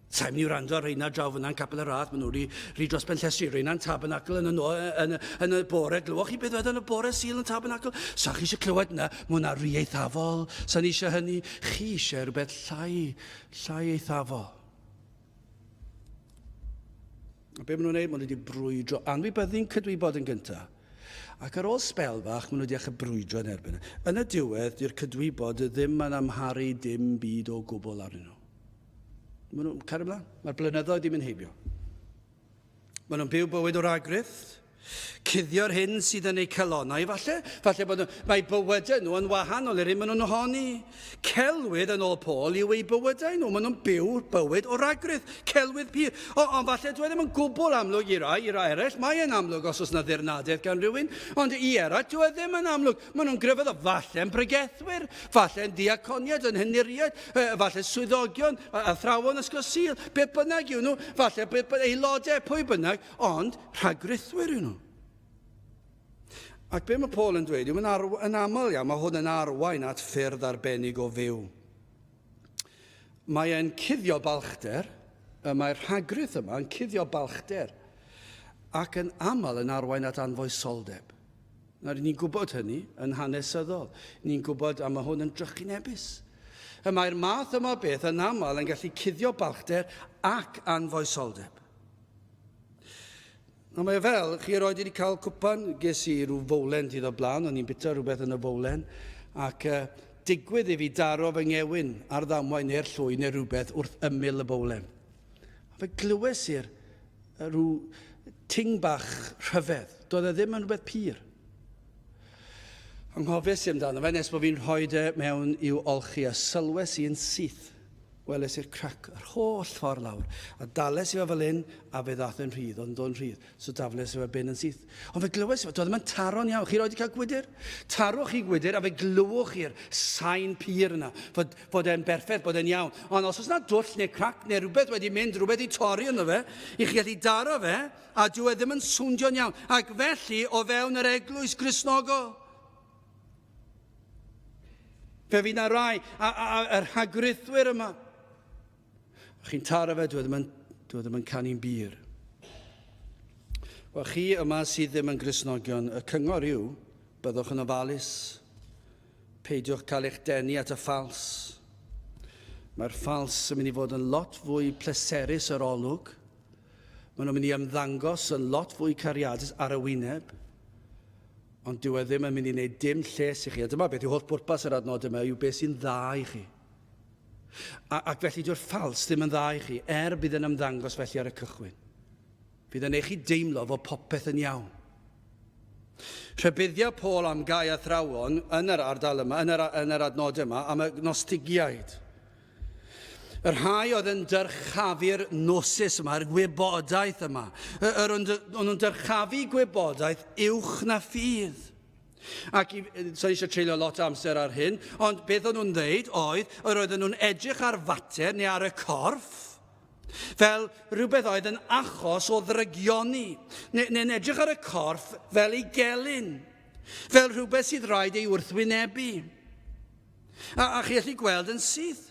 Sa'n mynd i wrando ar reina draw fyna'n Capel y Rhath, maen nhw rhy, rhy dros ben llestri, reina'n tabernacl yn y, no, yn, yn y bore, glywch chi beth oedd yn y bore Sul yn tabernacl? Sa chi eisiau clywed yna, mae hwnna rhy eithafol, sa ni eisiau hynny, chi eisiau rhywbeth llai, llai eithafol. A be maen nhw'n neud? Maen nhw wedi brwydro, anwybyddu'n cydwybod yn gyntaf. Ac ar ôl sbel fach, maen nhw wedi dechrau brwydro yn erbyn. Yn y diwedd, dyw'r cydwybod ddim yn amharu dim byd o gwbl arnyn nhw. Maen nhw'n cario ymlaen. Mae'r blynyddoedd wedi mynd heibio. Maen nhw'n byw bywyd o ragrith, cuddio'r hyn sydd yn eu calonnau falle. Falle bod nhw, mae bywydau nhw yn wahanol i'r hyn maen nhw'n honni. Celwydd yn ôl Paul yw eu bywydau nhw. Maen nhw'n byw bywyd o ragrith, celwydd pur. O, ond falle dwi e ddim yn gwbl amlwg i rai, i rai eraill. Mae e'n amlwg os oes yna ddirnadaeth gan rhywun, ond i eraill dwi e ddim yn amlwg. Maen nhw'n grefyddol, falle'n bregethwyr, falle'n ddiaconiaid, yn henuriaid, falle swyddogion, athrawon ysgol Sul, beth bynnag yw nhw, falle beth aelodau, pwy bynnag, ond rhagrithwyr yw nhw. Ac be mae Paul yn dweud yw, yn, yn aml iawn, mae hwn yn arwain at ffyrdd arbennig o fyw. Mae e'n cuddio balchder, y mae'r rhagrith yma yn cuddio balchder, ac yn aml yn arwain at anfoesoldeb. Nawr, ni'n gwybod hynny yn hanesyddol. Ni'n gwybod, a mae hwn yn drychinebus. Y mae'r math yma o beth yn aml yn gallu cuddio balchder ac anfoesoldeb. Nawr mae e fel, chi erioed wedi cael cwpan, ges i rhyw fowlen dydd o blaen, o'n i'n bita rhywbeth yn y fowlen, ac uh, digwydd i fi daro fy ngewyn ar ddamwain neu'r llwy neu rhywbeth wrth ymyl y bowlen. A fe glywes i'r rhyw ting bach rhyfedd. Doedd e ddim yn rhywbeth pur. Anghofies i amdano fe nes bod fi'n rhoi e mewn i'w olchi a sylwes i yn syth. Weles i'r crac yr holl ffordd lawr. A dales i fe fel hyn a fe ddath yn rhydd, ond do'n rhydd. So dafles i fe bin yn syth. Ond fe glywes i fe, doedd ddim yn taro'n iawn. Chi roed i cael gwydr? Tarwch chi gwydr a fe glywch chi'r sain pur yna. Fod fod e'n berffaith, bod e'n iawn. Ond os oes yna dwll neu crac neu rhywbeth wedi mynd, rhywbeth i torri ynddo fe, i chi gallu daro fe, a dyw e ddim yn swndio'n iawn. Ac felly, o fewn yr eglwys Gristnogol, fe fydd na rai, a, a, a, y rhagrithwyr yma, chi'n taro fe, dyw e ddim yn, dyw e ddim yn canu'n bur. Wel, chi yma sydd ddim yn Gristnogion, y cyngor yw, byddwch yn ofalus. Peidiwch cael eich denu at y ffals. Mae'r ffals yn mynd i fod yn lot fwy pleserus yr olwg. Maen nhw'n mynd i ymddangos yn lot fwy cariadus ar y wyneb. Ond dyw e ddim yn mynd i wneud dim lles i chi. A dyma beth yw holl bwrpas yr adnod yma, yw beth sy'n dda i chi. A, ac felly dyw'r ffals ddim yn dda i chi, er bydd yn ymddangos felly ar y cychwyn. Fydd yn eich chi deimlo fod popeth yn iawn. Rhybuddia Paul am gau athrawon yn yr ardal yma, yn yr, yn yr adnodau yma, am y gnostigiaid. Y rhai oedd yn dyrchafu'r gnosis yma, yr gwybodaeth yma. Yr o'n nhw'n dyrchafu gwybodaeth uwch na ffydd. Ac i, so eisiau treulio lot o amser ar hyn, ond beth o'n nhw'n dweud oedd, yr oedden nhw'n edrych ar fater neu ar y corff, Fel rhywbeth oedd yn achos o ddrygioni, neu, neu'n edrych ar y corff fel ei gelyn, fel rhywbeth sydd rhaid ei wrthwynebu. A, a chi allu gweld yn syth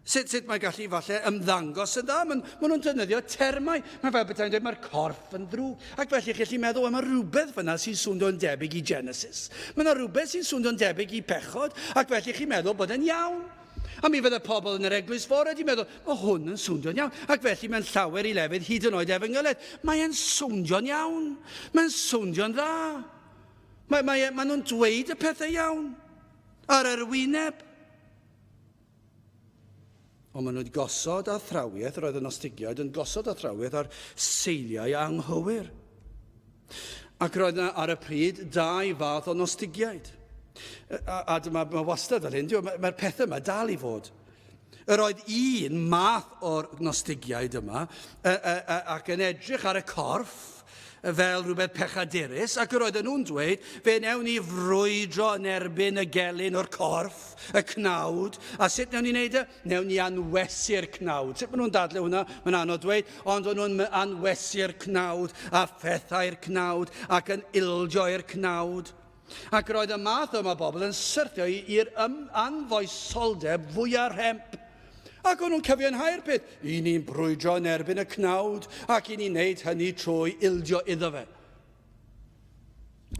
sut, sut mae gallu falle ymddangos yn dda. Maen, maen nhw'n defnyddio termau. Mae fel petai'n dweud mae'r corff yn ddrwg. Ac felly chi allu meddwl, mae rhywbeth fyna sy'n swnio'n debyg i Genesis. Mae yna rhywbeth sy'n swnio'n debyg i pechod, ac felly chi'n meddwl bod e'n iawn. A mi fydde pobl yn yr eglwys fore wedi meddwl, mae hwn yn swnio'n iawn. Ac felly mewn llawer i lefydd, hyd yn oed efengylaeth, mae e'n swnio'n iawn. Mae'n swnio'n dda. Mae, mae, mae nhw'n dweud y pethau iawn ar yr wyneb. Ond maen nhw wedi gosod athrawiaeth, roedd y Gnostigiaid yn gosod athrawiaeth ar seiliau anghywir. Ac roedd yna ar y pryd dau fath o Nostigiaid. A, a dyma, mae wastad fel hyn, mae'r mae pethau yma dal i fod. Yr oedd un math o'r Gnostigiaid yma ac yn edrych ar y corff fel rhywbeth pechadurus, ac yr oedden nhw'n dweud, fe wnewn ni frwydro yn erbyn y gelyn o'r corff, y cnawd, a sut wnewn ni wneud e? Wnewn ni anwesu'r cnawd. Sut maen nhw'n dadlau hwnna? Mae'n anodd dweud, ond o'n nhw'n anwesu'r cnawd a phethau'r cnawd ac yn ildio i'r cnawd. Ac roedd y math yma o bobl yn syrthio i'r anfoesoldeb fwyaf rhemp. Ac o'n nhw'n cyfiawnhau'r peth. I ni'n brwydro yn erbyn y cnawd ac i ni'n neud hynny trwy ildio iddo fe.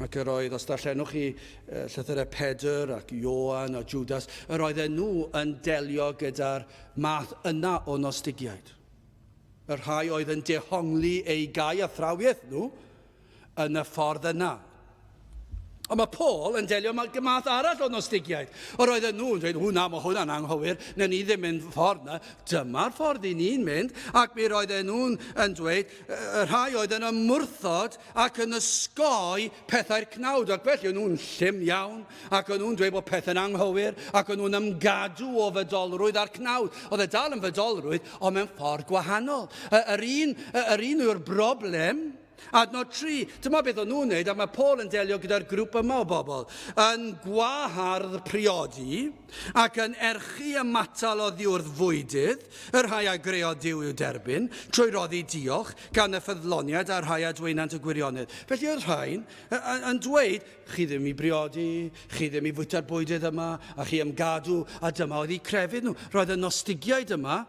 Ac yr oedd, os darllenwch chi llythyrau Pedr ac Ioan a Judas, yr oedden nhw yn delio gyda'r math yna o Nostigiaid. Y rhai oedd yn dehongli eu gau athrawiaeth nhw yn y ffordd yna. Ond mae Paul yn delio â math arall o Nostigiaid. Yr oedden nhw'n dweud, hwnna, mae hwnna'n anghywir, na ni ddim mynd ffordd na, dyma'r ffordd i ni'n mynd. Ac mi roedden nhw'n yn dweud, y rhai oedd yn ymwrthod ac yn ysgoi pethau'r cnawd, ac felly o'n nhw'n llym iawn, ac o'n nhw'n dweud bod pethau'n anghywir, ac o'n nhw'n ymgadw o fydolrwydd a'r cnawd. Oedd e dal yn fydolrwydd, ond mewn ffordd gwahanol. Yr un, yr un yw'r broblem, Adnod 3, dyma beth o'n nhw'n wneud, a mae Paul yn delio gyda'r grŵp yma o bobl, yn gwahardd priodi ac yn erchi ymatal oddi wrth fwydydd, y rhai a greodd Duw i'w derbyn, trwy roddi diolch gan y ffyddloniaid a'r rhai a dweinant y gwirionedd. Felly oedd rhain yn dweud, chi ddim i briodi, chi ddim i fwyta'r bwydydd yma, a chi ymgadw, a dyma oedd eu crefydd nhw. Roedd y Nostigiaid yma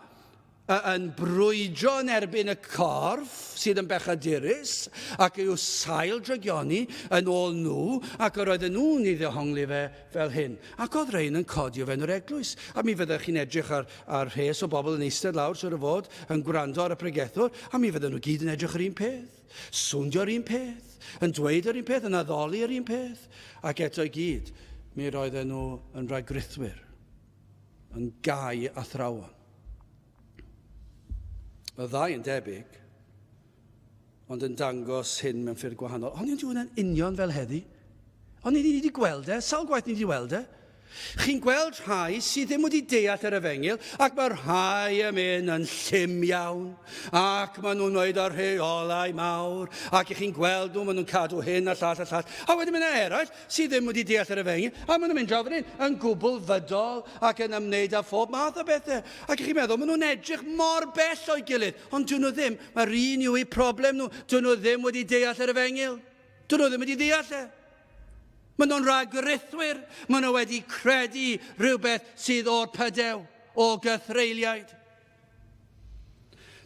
yn brwydro yn erbyn y corff sydd yn bechadurus ac yw sail drygioni yn ôl nhw, ac yr oedden nhw'n ei ddehongli fe fel hyn. Ac oedd rhain yn codi o fewn yr eglwys. A mi fyddech chi'n edrych ar, ar rhes o bobl yn eistedd lawr, siwr o fod, yn gwrando ar y pregethwr, a mi fydden nhw gyd yn edrych yr un peth, swndio'r un peth, yn dweud yr un peth, yn addoli yr un peth, ac eto i gyd, mi roedden nhw yn rhagrithwyr, yn gau athrawon. Y ddau yn debyg, ond yn dangos hyn mewn ffyrdd gwahanol. Ond ydy hwnna'n union fel heddi? Ond ni wedi gweld e, sawl gwaith ni wedi weld e. Chi'n gweld rhai sydd ddim wedi deall yr efengyl, ac mae rhai yn mynd yn llym iawn, ac maen nhw'n wneud ar rheolau mawr, ac i chi'n gweld nhw, maen nhw'n cadw hyn a llall a llall. A wedyn mae yna eraill sydd ddim wedi deall yr efengyl, a maen nhw'n mynd draw fan hyn, yn gwbl fydol ac yn ymwneud â phob math o bethau. Ac chi'n meddwl, maen nhw'n edrych mor bell o'i gilydd, ond dyn nhw ddim. Mae'r un yw eu problem nhw. Dyn nhw ddim wedi deall yr efengyl. Dyn nhw ddim wedi deall e. Maen nhw'n rhagrithwyr. Maen nhw wedi credu rhywbeth sydd o'r pydew, o gythreuliaid.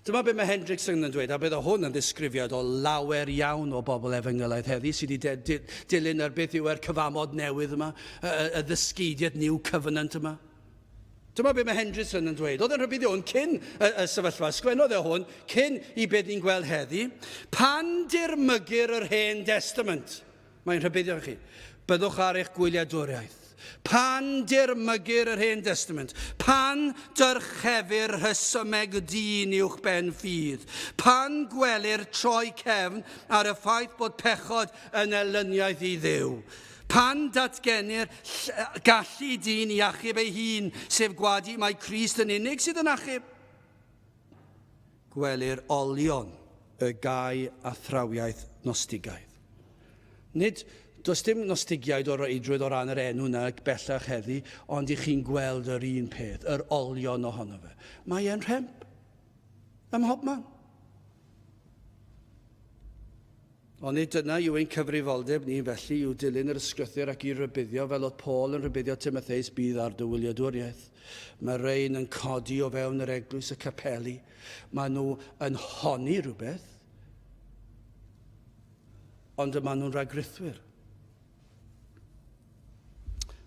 Dyma beth mae Hendrickson yn dweud, a bydd hwn yn ddisgrifiad o lawer iawn o bobl efengylaidd heddi sydd wedi dilyn yr beth yw e'r cyfamod newydd yma, y, y, y ddysgeidiaeth New Covenant yma. Dyma beth mae Hendrickson yn dweud. Oedd yn rhybuddio hwn cyn y, y sefyllfa. Sgwennodd e hwn cyn i beth ni'n gweld heddi. Pan dirmygir yr Hen Testament, Mae'n rhybuddio chi. Byddwch ar eich gwyliadwriaeth. Pan dirmygir yr Hen Destament, pan dyrchefir rhesymeg dyn uwch ben ffydd, pan gwelir troi cefn ar y ffaith bod pechod yn elyniaeth i Dduw, pan datgenir gallu dyn i achub ei hun, sef gwadu mai Crist yn unig sydd yn achub, Gwelir olion y gau athrawiaeth Gnostigaidd. Nid, does dim Gnostigiaid o reidrwydd o ran yr enw yna bellach heddi, ond i chi'n gweld yr un peth, yr olion ohono fe. Mae e'n rhemp. Ym mhobman. Onid dyna yw ein cyfrifoldeb ni, felly, yw dilyn yr Ysgrythur ac i rybuddio, fel oedd Paul yn rhybuddio Timotheus, bydd ar dy wyliadwriaeth. Mae rhain yn codi o fewn yr eglwys, y capeli. Maen nhw yn honni rhywbeth, ond y maen nhw'n rhagrithwyr.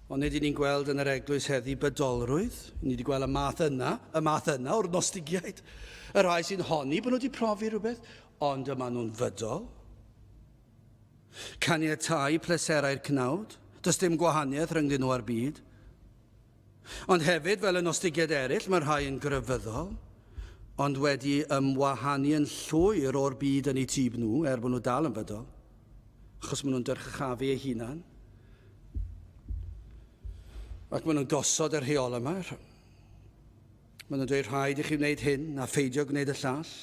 Ond nid ni'n gweld yn yr eglwys heddi bydolrwydd. Ni wedi gweld y math yna, y math yna o'r nostigiaid. Y rhai sy'n honni bod nhw wedi profi rhywbeth, ond y maen nhw'n fydol. Caniatau pleserau'r cnawd. Does dim gwahaniaeth rhyngddyn nhw a'r byd. Ond hefyd, fel y nostigiaid eraill, mae rhai yn grefyddol, ond wedi ymwahanu yn llwyr o'r byd yn eu tyb nhw, er bod nhw dal yn fydol. Achos maen nhw'n dyrchafu eu hunan. Ac maen nhw'n gosod y rheolau yma. Maen nhw'n dweud rhaid i chi wneud hyn a pheidio gwneud y llall.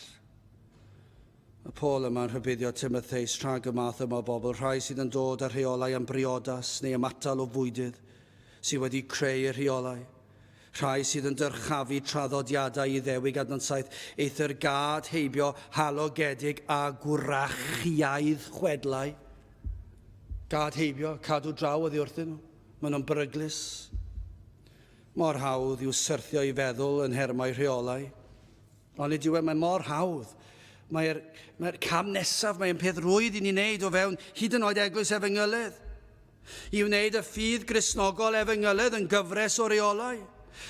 Mae Paul yma'n rhybuddio Timotheus rhag y math yma o bobl, rhai sydd yn dod â rheolau am briodas neu ymatal o fwydydd sydd wedi creu y rheolau, rhai sydd yn dyrchafu traddodiadau Iddewig adnod 7, eithr gad heibio halogedig a gwrachiaidd chwedlau. Gad heibio, cadw draw oddi wrthyn nhw. Maen nhw'n beryglus. Mor hawdd yw syrthio i feddwl yn nhermau rheolau. Ond nid yw e, mae mor hawdd. Mae'r mae cam nesaf, mae'n peth rwydd i ni wneud o fewn hyd yn oed eglwys efengylydd. I wneud y ffydd Gristnogol efengylydd yn gyfres o reolau.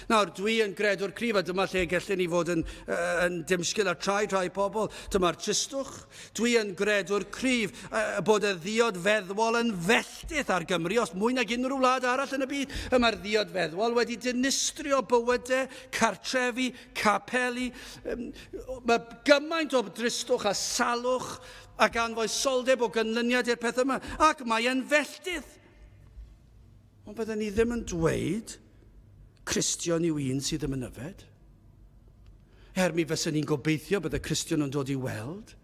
Nawr, dwi yn gredwr cryf, a dyma lle gallwn ni fod yn, yn dimsgil ar traed rhai pobl. Dyma'r tristwch. Dwi yn gredwr cryf bod y ddiod feddwol yn felltith ar Gymru, os mwy nag unrhyw wlad arall yn y byd. Y mae'r ddiod feddwol wedi dinistrio bywydau, cartrefi, capeli. Mae gymaint o dristwch a salwch ac anfoesoldeb o ganlyniad i'r peth yma, ac mae e'n felltith. Ond byddwn ni ddim yn dweud Cristion yw un sydd ddim yn yfed. Er mi fyswn ni'n gobeithio bydd y Cristion yn dod i weld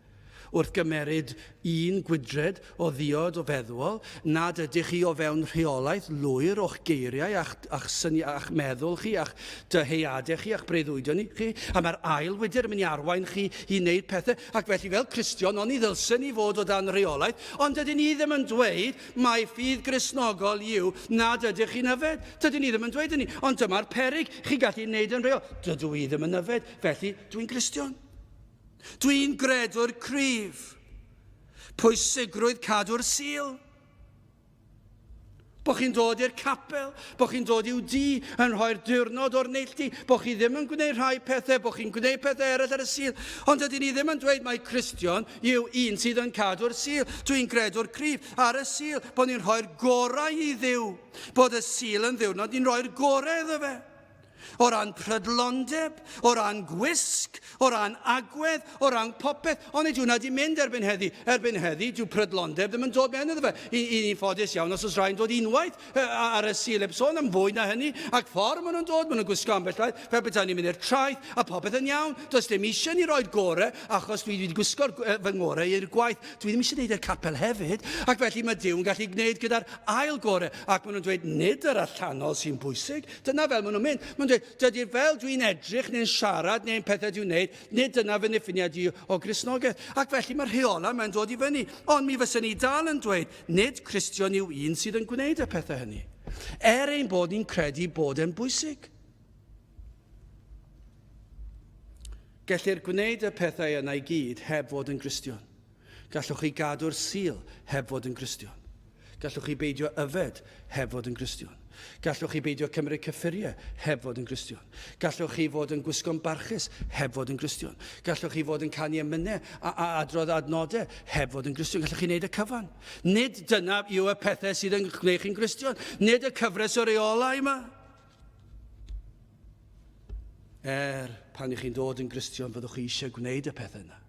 wrth gymeryd un gwydred o ddiod o feddwol, nad ydych chi o fewn rheolaeth lwyr o'ch geiriau a'ch, a'ch, syni, a'ch meddwl chi, a'ch dyheadau chi, a'ch breuddwydion chi, a mae'r ail wydr yn mynd i arwain chi i wneud pethau, ac felly fel Cristion, oni ddylsen ni fod o dan rheolaeth, ond dydyn ni ddim yn dweud mai ffydd Gristnogol yw nad ydych chi'n yfed. Dydyn ni ddim yn dweud hynny, ond dyma'r peryg, chi'n gallu wneud yn rheol. Dydw i ddim yn yfed, felly dwi'n Gristion. Dwi'n gredwr cryf. Pwysigrwydd cadw'r Sul. Bo chi'n dod i'r capel, bo chi'n dod i'w dŷ yn rhoi'r diwrnod o'r neilltu, bo chi ddim yn gwneud rhai pethau, bo chi'n gwneud pethau eraill ar y Sul. Ond dydyn ni ddim yn dweud mai Cristion yw un sydd yn cadw'r Sul. Dwi'n gredwr cryf ar y Sul, bod ni'n rhoi'r gorau i Dduw, bod y Sul yn ddiwrnod ni'n rhoi'r gorau iddo fe. O ran prydlondeb, o ran gwisg, o ran agwedd, o ran popeth. Ond nid yw hwnna wedi mynd erbyn heddi. Erbyn heddi, dyw prydlondeb ddim yn dod mewn iddo fe. I, i ni'n ffodus iawn os oes rhai'n dod unwaith ar y Sul heb sôn am fwy na hynny. Ac ffordd maen nhw'n dod, maen nhw'n gwisgo ambell waith, fel petai ni'n mynd i'r traeth, a popeth yn iawn. Does dim eisiau ni roi'r gore, achos dwi wedi gwisgo'r fy ngorau i'r gwaith. Dwi ddim eisiau gwneud i'r capel hefyd. Ac felly mae Duw yn gallu gwneud gyda'r ail gore. Ac maen nhw'n dweud, nid yr allanol sy'n bwysig, Dyna fel maen nhw'n mynd. Maen nhw'n dweud, dydy'r fel dwi'n edrych neu'n siarad neu'n pethau dwi'n wneud, nid dyna fy niffiniad i o Gristnogaeth. Ac felly mae'r rheolau mae'n dod i fyny. Ond mi fyswn ni dal yn dweud, nid Cristion yw un sydd yn gwneud y pethau hynny. Er ein bod ni'n credu bod e'n bwysig. Gellir gwneud y pethau yna i gyd heb fod yn Gristion. Gallwch chi gadw'r Sul heb fod yn Gristion. Gallwch chi beidio yfed heb fod yn Gristion. Gallwch chi beidio cymryd cyffuriau heb fod yn Gristion. Gallwch chi fod yn gwisgo'n barchus heb fod yn Gristion. Gallwch chi fod yn canu emynau a, a adrodd adnodau heb fod yn Gristion. Gallwch chi wneud y cyfan. Nid dyna yw y pethau sydd yn gwneud chi'n Gristion. Nid y cyfres o reolau yma. Er, pan ych chi'n dod yn Gristion, fyddwch chi eisiau gwneud y pethau yna.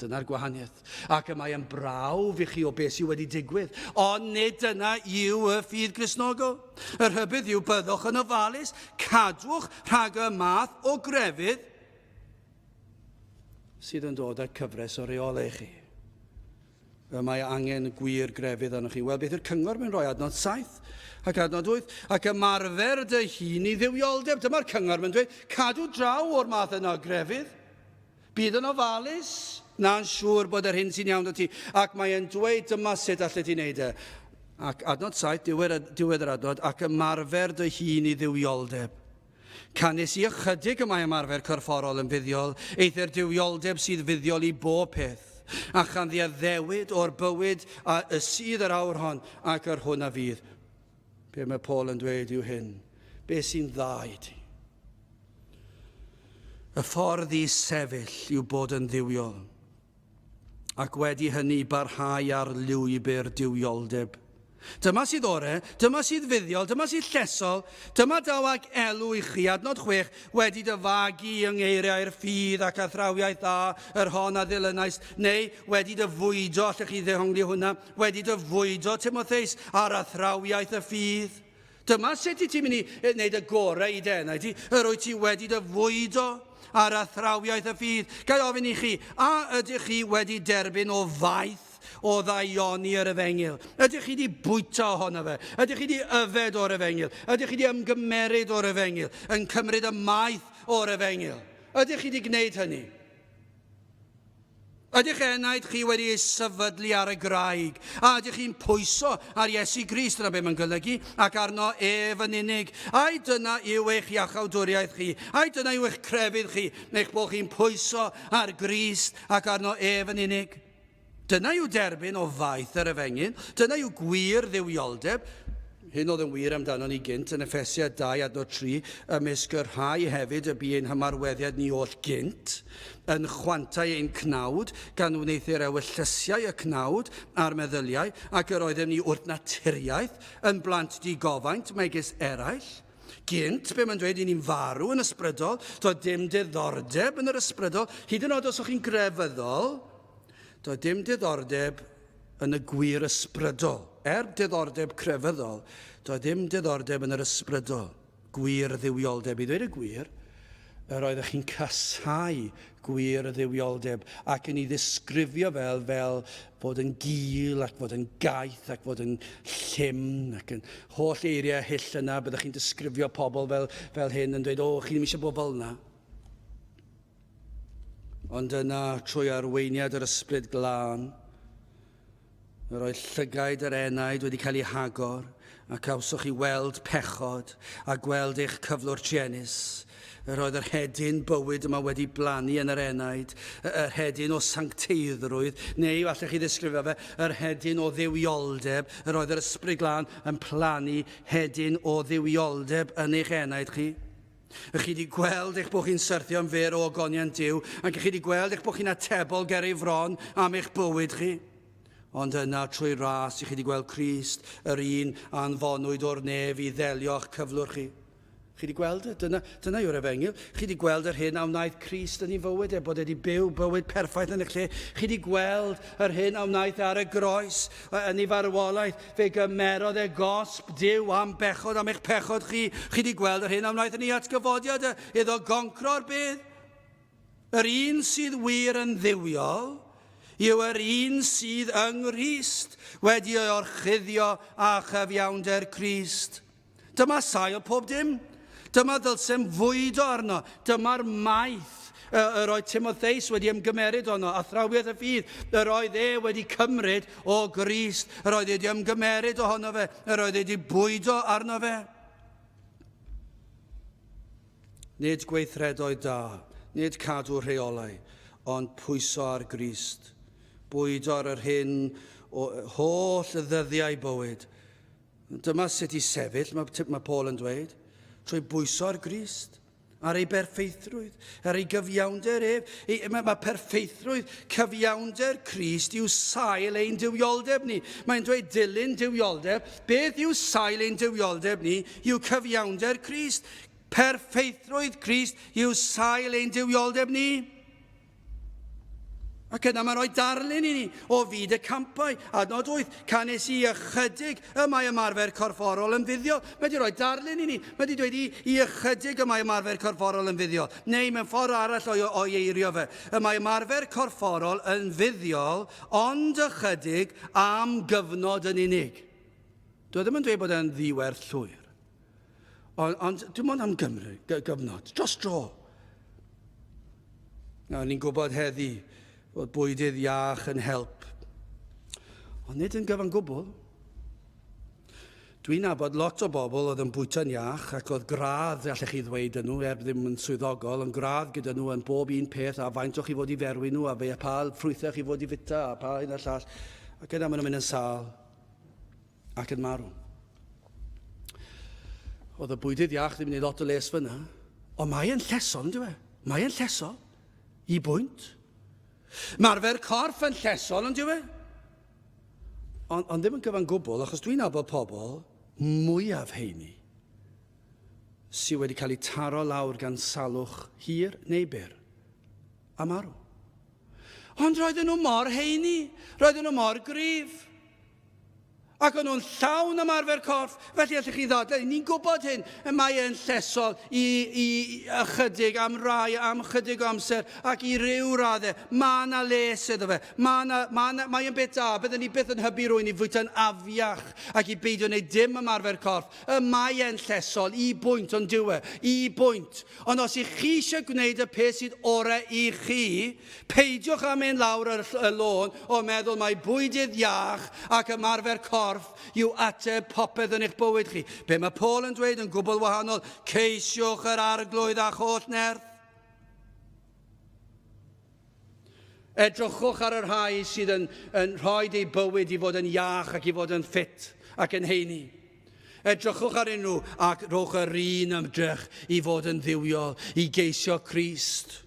Dyna'r gwahaniaeth. Ac y mae yn brawf i chi o beth sydd wedi digwydd. Ond nid dyna yw y ffydd Gristnogol. Y rhybudd yw byddwch yn ofalus, cadwch rhag y math o grefydd sydd yn dod â cyfres o reolau i chi. Y mae angen gwir grefydd arnoch chi. Wel, beth yw'r cyngor mae'n rhoi? Adnod 7 ac adnod 8. Ac ymarfer dy hun i dduwioldeb. Dyma'r cyngor mae'n dweud, cadw draw o'r math yna o grefydd. Bydd yn ofalus, na'n siŵr bod yr hyn sy'n iawn 'da ti. Ac mae e'n dweud dyma sut allet ti wneud e. Ac adnod 7, diwedd, diwedd yr adnod, ac ymarfer dy hun i dduwioldeb. Canys i ychydig y mae ymarfer corfforol yn fuddiol, eithr duwioldeb sydd fuddiol i bob peth, a chanddi addewid o'r bywyd a y sydd yr awr hon ac yr hwn a fydd. Be mae Paul yn dweud yw hyn, be sy'n dda i ti? Y ffordd i sefyll yw bod yn dduwiol, ac wedi hynny barhau ar lwybr duwioldeb. Dyma sydd ore, dyma sydd fuddiol, dyma sydd llesol, dyma daw ag elw i chi, adnod 6, wedi dy fagu yng ngeiriau'r ffydd ac athrawiaeth dda, yr hon a ddilynais, neu wedi dy fwydo, allech chi ddehongli hwnna, wedi dy fwydo, Timotheus, ar athrawiaeth y ffydd. Dyma sut i ti'n mynd i wneud y gorau i dy enau di, yr wyt ti wedi dy fwydo ar athrawiaeth y ffydd. Ga i ofyn i chi, a ydych chi wedi derbyn o faeth o ddaioni yr efengyl? Ydych chi wedi bwyta ohono fe? Ydych chi wedi yfed o'r efengyl? Ydych chi wedi ymgymeryd o'r efengyl? Yn cymryd y maeth o'r efengyl? Ydych chi wedi gwneud hynny? Ydych enaid chi wedi ei sefydlu ar y graig? A ydych chi'n pwyso ar Iesu Grist, dyna be mae'n golygu, ac arno ef yn unig? Ai dyna yw eich iachawdwriaeth chi? Ai dyna yw eich crefydd chi, eich bod chi'n pwyso ar Grist ac arno ef yn unig? Dyna yw derbyn o faeth yr efengyl, dyna yw gwir dduwioldeb. Hyn oedd yn wir amdanon ni gynt yn Effesiaid 2 adnod 3, ymysg y rhai hefyd y bu ein hymarweddiad ni oll gynt, yn chwantau ein cnawd, gan wneuthur ewyllysiau y cnawd a'r meddyliau, ac yr oeddem ni wrth naturiaeth yn blant digofaint megis eraill. Gynt, be mae'n dweud, i ni'n farw yn ysbrydol, doedd dim diddordeb yn yr ysbrydol, hyd yn oed os o'ch chi'n grefyddol, doedd dim diddordeb yn y gwir ysbrydol. Er diddordeb crefyddol, doedd dim diddordeb yn yr ysbrydol, gwir dduwioldeb. I ddweud y gwir, yr oeddech chi'n casáu gwir dduwioldeb ac yn ei ddisgrifio fel fel fod yn gul ac fod yn gaeth ac fod yn llym ac yn holl eiriau hyll yna, byddech chi'n disgrifio pobl fel, fel hyn yn dweud, o, chi ddim eisiau bod fel yna. Ond yna, trwy arweiniad yr Ysbryd Glân, yr oedd llygaid yr enaid wedi cael ei hagor, a cawsoch chi weld pechod a gweld eich cyflwr truenus. Yr oedd yr hedyn bywyd yma wedi blannu yn yr enaid, yr hedyn o sancteiddrwydd, neu allech chi ddisgrifio fe, yr hedyn o dduwioldeb. Yr oedd yr Ysbryd Glân yn plannu hedyn o dduwioldeb yn eich enaid chi. Ych chi wedi gweld eich bod chi'n syrthio'n fyr o ogoniant Duw, ac ych chi wedi gweld eich bod chi'n atebol ger ei fron am eich bywyd chi. Ond yna, trwy ras, ych chi wedi gweld Crist, yr un a anfonwyd o'r nef i ddelio â'ch cyflwr chi. Chi wedi gweld e? Dyna, dyna yw'r efengyl. Chi wedi gweld yr hyn a wnaeth Crist yn ei fywyd e, bod e wedi byw bywyd perffaith yn eich lle. Chi wedi gweld yr hyn a wnaeth e ar y groes yn ei farwolaeth. Fe gymerodd e gosb Duw am bechod, am eich pechod chi. Chi wedi gweld yr hyn a wnaeth yn ei atgyfodiad e, iddo goncro'r byd. Yr un sydd wir yn dduwiol yw yr un sydd yng Nghrist wedi ei orchuddio â chyfiawnder Crist. Dyma sail pob dim. Dyma ddylsem fwydo arno. Dyma'r maeth yr oedd Timotheus wedi ymgymeryd ono, athrawiaeth y ffydd, yr oedd e wedi cymryd o Grist, yr oedd e wedi ymgymeryd ohono fe, yr oedd e wedi bwydo arno fe. Nid gweithredoedd da, nid cadw rheolau, ond pwyso ar Grist, bwydo ar yr hyn o holl ddyddiau bywyd. Dyma sut i sefyll, mae, mae Paul yn dweud, trwy bwyso ar Grist, ar ei berffeithrwydd, ar ei gyfiawnder ef. Ei, mae, mae perffeithrwydd cyfiawnder Crist yw sail ein duwioldeb ni. Mae'n dweud dilyn duwioldeb. Beth yw sail ein duwioldeb ni? Yw cyfiawnder Crist. Perffeithrwydd Crist yw sail ein duwioldeb ni. Ac yna mae'n rhoi darlun i ni o fyd y campau. Adnod 8, canys i ychydig y mae ymarfer corfforol yn fuddiol. Mae wedi rhoi darlun i ni. Mae wedi dweud i, i ychydig y mae ymarfer corfforol yn fuddiol. Neu mewn ffordd arall o'i, o'i eirio fe. Y mae ymarfer corfforol yn fuddiol, ond ychydig am gyfnod yn unig. Dwi e ddim yn dweud bod e'n ddiwerth llwyr. Ond, ond dim ond am Gymru, gyfnod, dros dro. Nawr, ni'n gwybod heddi fod bwydydd iach yn help, ond nid yn gyfan gwbl. Dwi'n nabod lot o bobl oedd yn bwyta'n iach ac oedd gradd, allech chi ddweud yn nhw, er ddim yn swyddogol, yn gradd gyda nhw yn bob un peth a faint o'ch chi fod i ferwi nhw a fe a pa ffrwythau chi fod i fita a pa hyn a llall. Ac yna maen nhw'n mynd yn sâl ac yn marw. Oedd y bwydydd iach ddim yn ei lot o les fyna, ond mae e'n llesol, yn dyw e? Mae e'n llesol, i bwynt. Mae arfer corff yn llesol, yn dyw e? Ond, ond ddim yn gyfan gwbl, achos dwi'n nabod pobl mwyaf heini sydd wedi cael eu taro lawr gan salwch hir neu byr a marw. Ond roedden nhw mor heini, roedden nhw mor gryf. Ac o'n nhw'n llawn ymarfer corff, felly allwch chi ddadlau, ni'n gwybod hyn, y mae e'n llesol i, i ychydig am rai, am ychydig o amser, ac i ryw raddau. Mae yna les iddo fe, mae yna, mae yna, mae e'n beth da, byddwn ni byth yn hybu rhywun i fwyta'n afiach ac i beidio wneud dim ymarfer corff. Y mae e'n llesol i bwynt, ond dyw e, i bwynt. Ond os ych chi eisiau gwneud y peth sydd orau i chi, Peidiwch â mynd lawr y, y lôn o meddwl mai bwydydd iach ac ymarfer corff yw ateb popeth yn eich bywyd chi. Be mae Paul yn dweud yn gwbl wahanol, ceisiwch yr arglwydd a'ch holl nerth. Edrychwch ar y rhai sydd yn, yn rhoi eu bywyd i fod yn iach ac i fod yn ffit ac yn heini. Edrychwch arnyn nhw ac rhowch yr un ymdrech i fod yn dduwiol, i geisio Crist.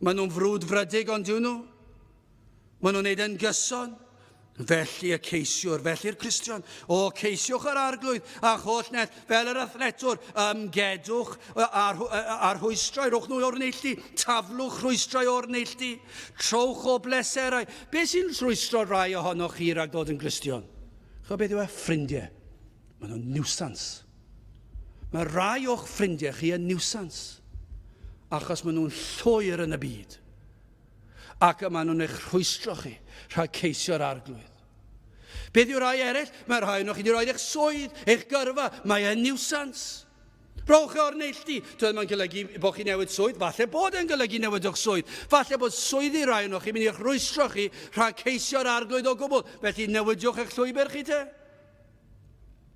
Maen nhw'n frwdfrydig ond yw nhw? Maen nhw'n neud yn gyson. Felly y ceisiwr, felly'r Cristion, o ceisiwch yr arglwydd a'ch holl nerth, fel yr athletwr, ymgedwch a'r, ar rhwystrau, rhowch nhw o'r neilltu, taflwch rhwystrau o'r neilltu, trowch o bleserau. Be sy'n rhwystro rai ohonoch chi rhag dod yn Gristion? Ch'mo' beth yw e? Ffrindie. Maen nhw'n niwsans. Mae rai o'ch ffrindiau chi yn niwsans. Achos maen nhw'n llwyr yn y byd. Ac y maen nhw'n eich rhwystro chi rhag ceisio'r arglwydd. Beth yw rai eraill? Mae rhai o'n chi wedi rhoi eich swydd, eich gyrfa. Mae e'n niwsans. Rhowch e o'r neilltu. Dyw e ddim yn golygu bod chi'n newid swydd. Falle bod e'n golygu newid o'ch swydd. Falle bod swyddi rai ohonoch chi'n mynd i'ch rwystro chi rhag ceisio'r arglwydd o gwbl. Felly newidiwch eich llwybr chi te.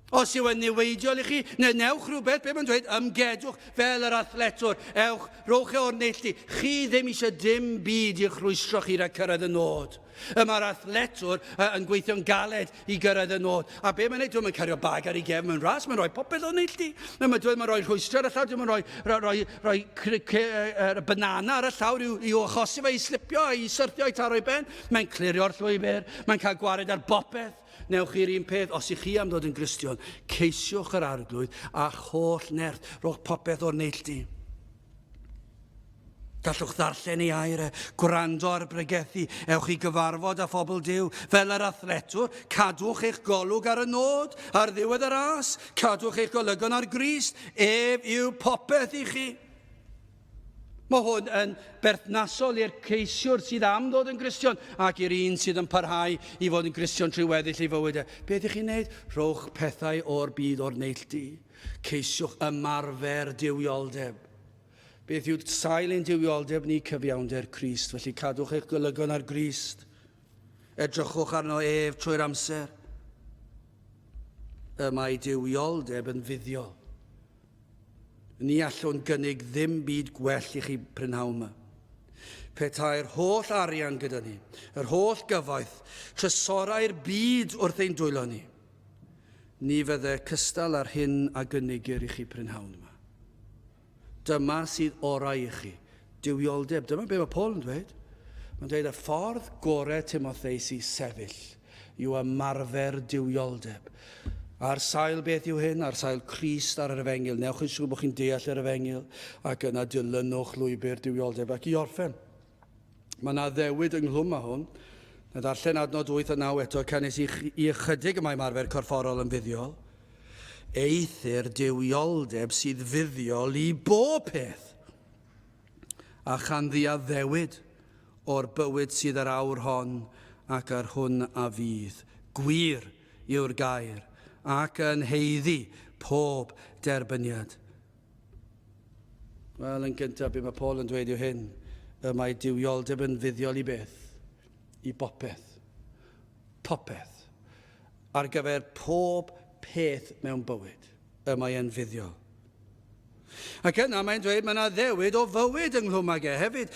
Os yw e'n niweidiol i chi, neu newch rhywbeth, be mae'n dweud, ymgedwch fel yr athletwr, ewch, rhowch e o'r neilltu. Chi ddim eisiau dim byd i'ch rhwystro chi rhag cyrraedd y nod. Y mae'r athletwr yn gweithio'n galed i gyrraedd y nod. A be mae'n neud? Dwi'n cario bag ar ei gefn mewn ras, mae'n rhoi popeth o'n neilltu. Mae'n dweud mae'n rhoi rhwystrau ar y llawr, dwi'n rhoi, rhoi, rhoi, rhoi cr, cr, banana ar y llawr i'w, i'w achosi fe i slipio, i syrthio, i taro ei ben. Mae'n clirio'r llwybr, mae'n cael gwared ar bopeth. Newch chi'r un peth, os ych chi am ddod yn Gristion, ceisiwch yr arglwydd a'ch holl nerth, rhowch popeth o'r neilltu. Gallwch ddarllen ei air e, gwrando ar bregethu, ewch i gyfarfod â phobl Duw. Fel yr athletwr, cadwch eich golwg ar y nod, ar ddiwedd y ras, cadwch eich golygon ar Grist, ef yw popeth i chi. Mae hwn yn berthnasol i'r ceisiwr sydd am ddod yn Gristion ac i'r un sydd yn parhau i fod yn Gristion trwy weddill ei fywyd e. Beth ych chi'n neud? Rhowch pethau o'r byd o'r neilltu. Ceisiwch ymarfer duwioldeb. Beth yw sail ein duwioldeb ni? Cyfiawnder Crist. Felly cadwch eich golygon ar Grist. Edrychwch arno ef trwy'r amser. Y mae duwioldeb yn fuddiol. Ni allwn gynnig ddim byd gwell i chi prynhawn yma. Petai'r holl arian gyda ni, yr holl gyfoeth, trysorau'r byd wrth ein dwylo ni, ni fydde cystal â'r hyn a gynigir i chi prynhawn yma. Dyma sydd orau i chi. Duwioldeb. Dyma be mae Paul yn dweud. Mae'n dweud y ffordd gorau Timotheus i sefyll yw ymarfer duwioldeb. Ar sail beth yw hyn? Ar sail Crist ar yr efengyl. Newch yn siŵr bod chi'n deall yr efengyl ac yna dilynwch lwybr duwioldeb. Ac i orffen, mae yna addewid ynghlwm â hwn. Na ddarllen adnod 8 a 9 eto, canys i, i ychydig y mae ymarfer corfforol yn fuddiol. Eithr duwioldeb sydd fuddiol i bob peth, a chanddi addewid o'r bywyd sydd yr awr hon ac yr hwn a fydd. Gwir yw'r gair, ac yn haeddu pob derbyniad. Wel, yn gyntaf, be mae Paul yn dweud yw hyn, y mae duwioldeb yn fuddiol i beth? I bopeth. Popeth. Ar gyfer pob peth mewn bywyd, y mae e'n fuddiol. Ac yna mae'n dweud mae yna addewid o fywyd ynghlwm ag e hefyd.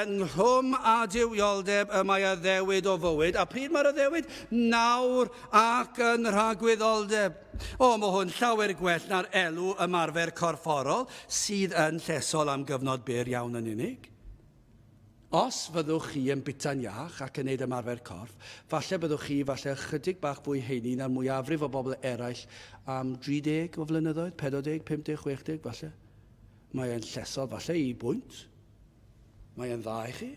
Ynghlwm â duwioldeb y mae addewid o fywyd. A pryd mae'r addewid? Nawr ac yn rhagwyddoldeb. O, mae hwn llawer gwell na'r elw ymarfer corfforol sydd yn llesol am gyfnod byr iawn yn unig. Os fyddwch chi yn bwyta'n iach ac yn neud ymarfer corff, falle byddwch chi falle ychydig bach fwy heini na'r mwyafrif o bobl eraill am 30 o flynyddoedd, 40, 50, 60 falle. Mae e'n llesol falle i bwynt. Mae e'n dda i chi.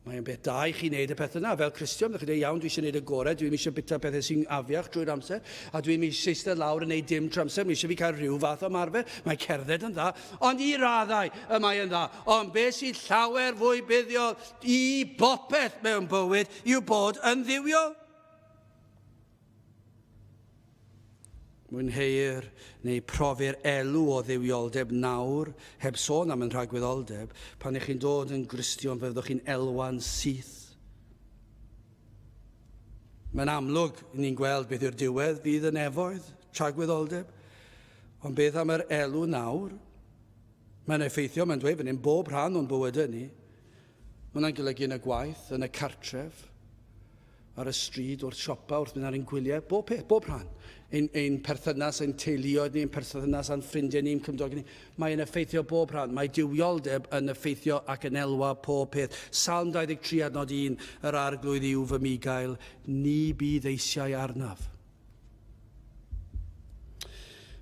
Mae'n beth da i chi wneud y peth yna. Fel Cristion, byddwch chi'n dweud, iawn, dwi eisiau gwneud y gorau, dwi'n eisiau bita pethau sy'n afiach drwy'r amser, a dwi'n eisiau eistedd lawr yn gwneud dim trwy amser, mae eisiau fi cael rhyw fath o ymarfer, mae cerdded yn dda, ond i raddau y mae yn dda. Ond beth sy'n llawer fwy buddiol i bopeth mewn bywyd yw bod yn dduwiol. Mwynheir neu profir elw o dduwioldeb nawr, heb sôn am yn rhagwyddoldeb, pan ych chi'n dod yn Gristion fe fyddwch chi'n elwa'n syth. Mae'n amlwg, ni'n gweld beth yw'r diwedd, fydd y nefoedd, tragwyddoldeb. Ond beth am yr elw nawr? Mae'n effeithio, mae'n dweud fan hyn, bob rhan o'n bywydau ni. Mae hwnna'n golygu yn y gwaith, yn y cartref, ar y stryd, wrth siopa, wrth mynd ar ein gwyliau, bob peth, bob rhan. Ein, ein perthynas, ein teuluoedd ni, ein perthynas â'n ffrindiau ni, ein cymdogion ni. Mae'n effeithio bob rhan. Mae duwioldeb yn effeithio ac yn elwa pob peth. Salm 23 adnod 1, yr arglwydd yw fy migail, ni bydd eisiau arnaf.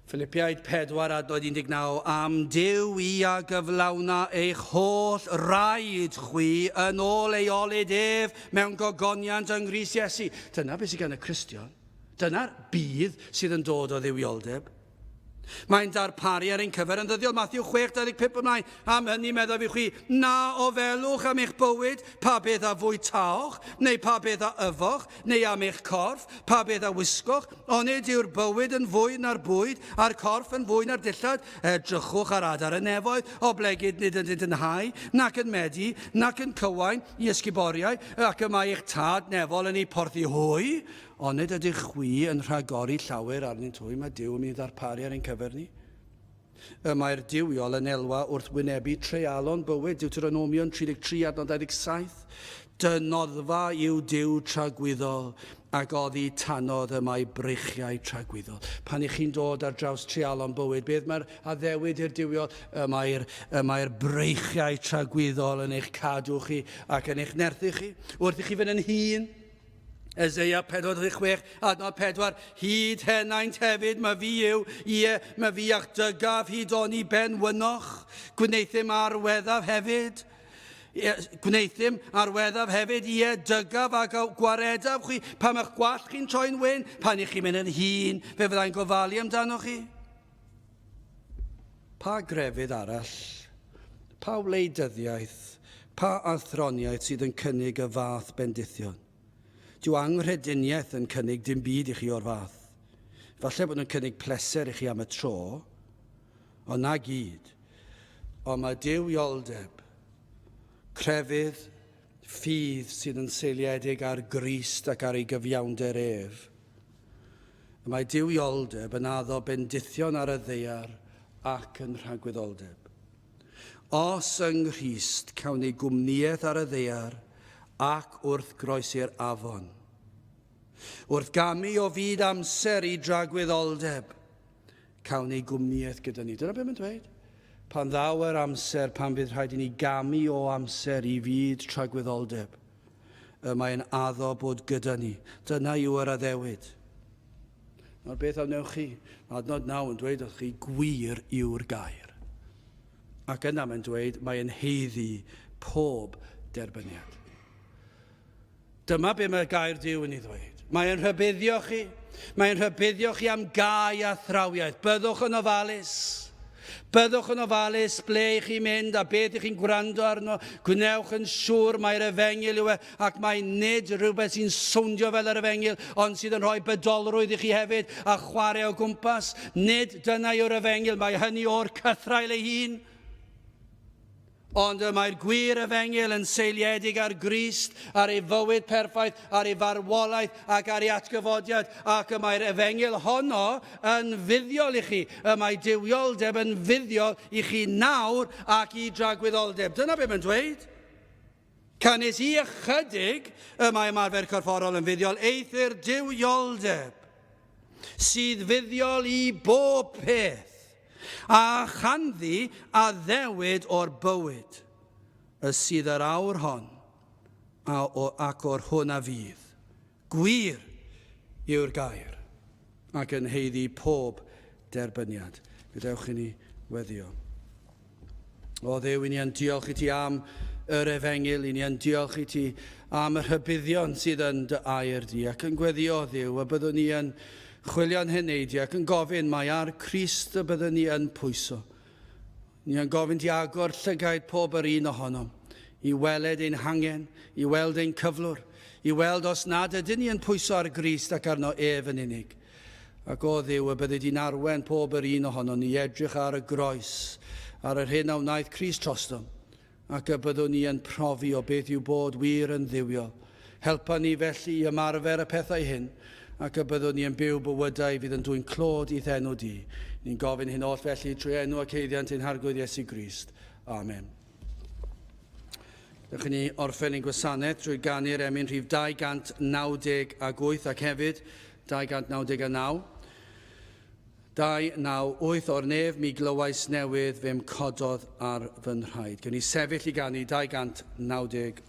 Philipiaid 4 adnod 19 Am Duw i a gyflawna eich holl raid chwi yn ôl ei olud ef mewn gogoniant yng Nghrist Iesu. Dyna beth sydd gan y Cristion. Dyna'r budd sydd yn dod o dduwioldeb. Mae'n darparu ar ein cyfer yn ddyddiol, Mathew 6, 25 ymlaen. Am hynny meddaf i chwi, na ofelwch am eich bywyd, pa beth a fwytaoch, neu pa beth a yfoch, neu am eich corff, pa beth a wisgoch, onid yw'r bywyd yn fwy na'r bwyd, a'r corff yn fwy na'r dillad? Edrychwch ar adar y nefoedd, oblegid nid ydynt yn hau, nac yn medi, nac yn cywain i ysguboriau, ac y mae eich tad nefol yn eu porthi hwy. Onid ydych chwi yn rhagori llawer arnynt hwy? Mae Duw yn mynd i ddarparu ar ein cyfer ni. Y mae'r duwiol yn elwa wrth wynebu treialon bywyd, Deuteronomion 33 adnod 27. Dy noddfa yw Duw tragwyddol, ac oddi tanodd y mae breichiau tragwyddol. Pan ych chi'n dod ar draws treialon bywyd, beth mae'r addewid i'r duwiol? Y mae'r, y mae'r breichiau tragwyddol yn eich cadw chi ac yn eich nerthu chi. Wrth i chi fynd yn hŷn, Eseia 46, adnod 4, Hyd henaint hefyd, mae fi yw, ie, mae fi a'ch dygaf hyd oni ben wynoch, gwneuthum arweddaf hefyd. Ie, gwneuthum arweddaf hefyd, ie, dygaf ac gwaredaf chwi, pam eich gwallt chi'n troi'n wyn, pan i chi'n mynd yn hŷn, fe fyddai'n gofalu amdanoch chi. Pa grefydd arall, pa wleidyddiaeth, pa athroniaeth sydd yn cynnig y fath bendithion? Dyw anghrediniaeth yn cynnig dim byd i chi o'r fath. Falle bod nhw'n cynnig pleser i chi am y tro, ond na gyd. Ond mae duwioldeb, crefydd, ffydd sydd yn seiliedig ar Grist ac ar ei gyfiawnder ef. Y mae duwioldeb yn addo bendithion ar y ddaear ac yn rhagwyddoldeb. Os yng Nghrist cawn ei gwmnïaeth ar y ddaear ac wrth groesi'r afon. Wrth gamu o fyd amser i dragwyddoldeb, cawn ei gwmnïaeth gyda ni. Dyna beth mae'n dweud. Pan ddaw yr amser pan fydd rhaid i ni gamu o amser i fyd tragwyddoldeb, y mae'n addo bod gyda ni. Dyna yw yr addewid. Nawr beth a wnewch chi? Mae adnod 9 yn dweud wrth chi, gwir yw'r gair. Ac yna mae'n dweud, mae'n heiddi pob derbyniad. Dyma be mae gair Duw yn ei ddweud. Mae'n rhybuddio chi. Mae'n rhybuddio chi am gau athrawiaeth. Byddwch yn ofalus. Byddwch yn ofalus ble i chi'n mynd a beth i chi'n gwrando arno. Gwnewch yn siŵr mai'r efengyl yw e, ac mai nid rhywbeth sy'n sowndio fel yr efengyl, ond sydd yn rhoi bydolrwydd i chi hefyd a chwarae o gwmpas. Nid dyna yw'r efengyl, mae hynny o'r cythraul ei hun. Ond y mae'r gwir efengyl yn seiliedig ar Grist, ar ei fywyd perffaith, ar ei farwolaeth ac ar ei atgyfodiad, ac y mae'r efengyl honno yn fuddiol i chi. Y mae duwioldeb yn fuddiol i chi nawr ac i dragwyddoldeb. Dyna beth mae'n dweud. Canys i ychydig y mae ymarfer corfforol yn fuddiol, eithr duwioldeb sydd fuddiol i bob peth. A chanddi addewid o'r bywyd. y sydd yr awr hon, a o, ac o'r hwn a fydd. Gwir yw'r gair, ac yn haeddu pob derbyniad. Gadewch i ni weddio. O Dduw, i ni yn diolch i ti am yr efengyl, i ni yn diolch i ti am y rhybuddion sydd yn dy air di, ac yn gweddio, Dduw, y byddwn ni yn chwilio'n heneidiau ac yn gofyn mai ar Crist y byddwn ni yn pwyso. Ni yn gofyn di agor llygaid pob yr un ohonom, i weled ein hangen, i weld ein cyflwr, i weld os nad ydyn ni yn pwyso ar Grist ac arno ef yn unig. Ac o Dduw, y byddi di'n arwen pob yr un ohonon ni i edrych ar y groes, ar yr hyn a wnaeth Crist trostom, ac y byddwn ni yn profi o beth yw bod wir yn dduwiol. Helpa ni felly i ymarfer y pethau hyn, ac y byddwn ni yn byw bywydau fydd yn dwyn clod i'th enw di. Ni'n gofyn hyn oll felly trwy enw ac haeddiant ein Harglwydd Iesu Grist. Amen. Dewch i ni orffen ein gwasanaeth drwy ganu'r emyn rhif 298 ac hefyd 299. 298 o'r nef mi glywais newydd fe'm cododd ar fy nhraed. Gewn ni sefyll i ganu 298. A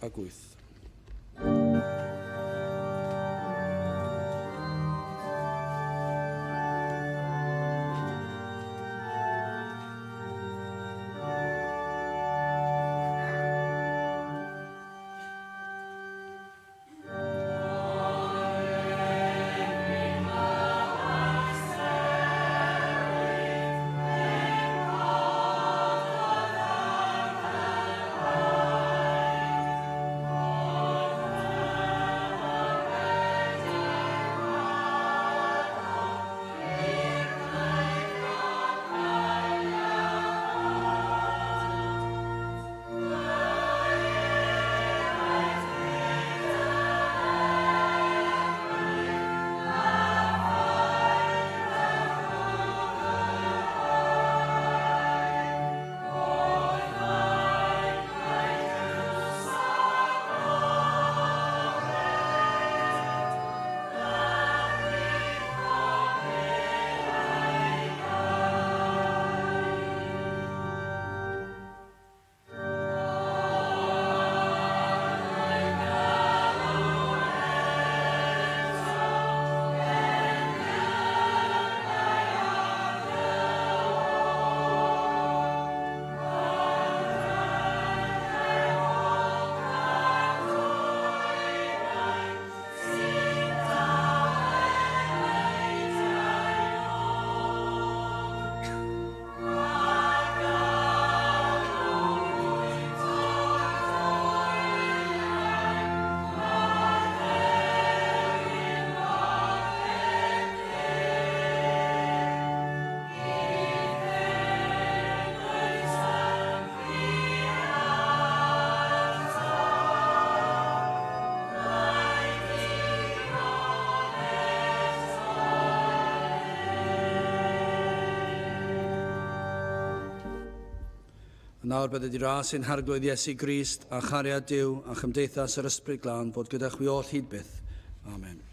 nawr bydded i ras ein Harglwydd Iesu Grist a chariad Duw a chymdeithas yr Ysbryd Glân fod gyda chwi oll hyd byth. Amen.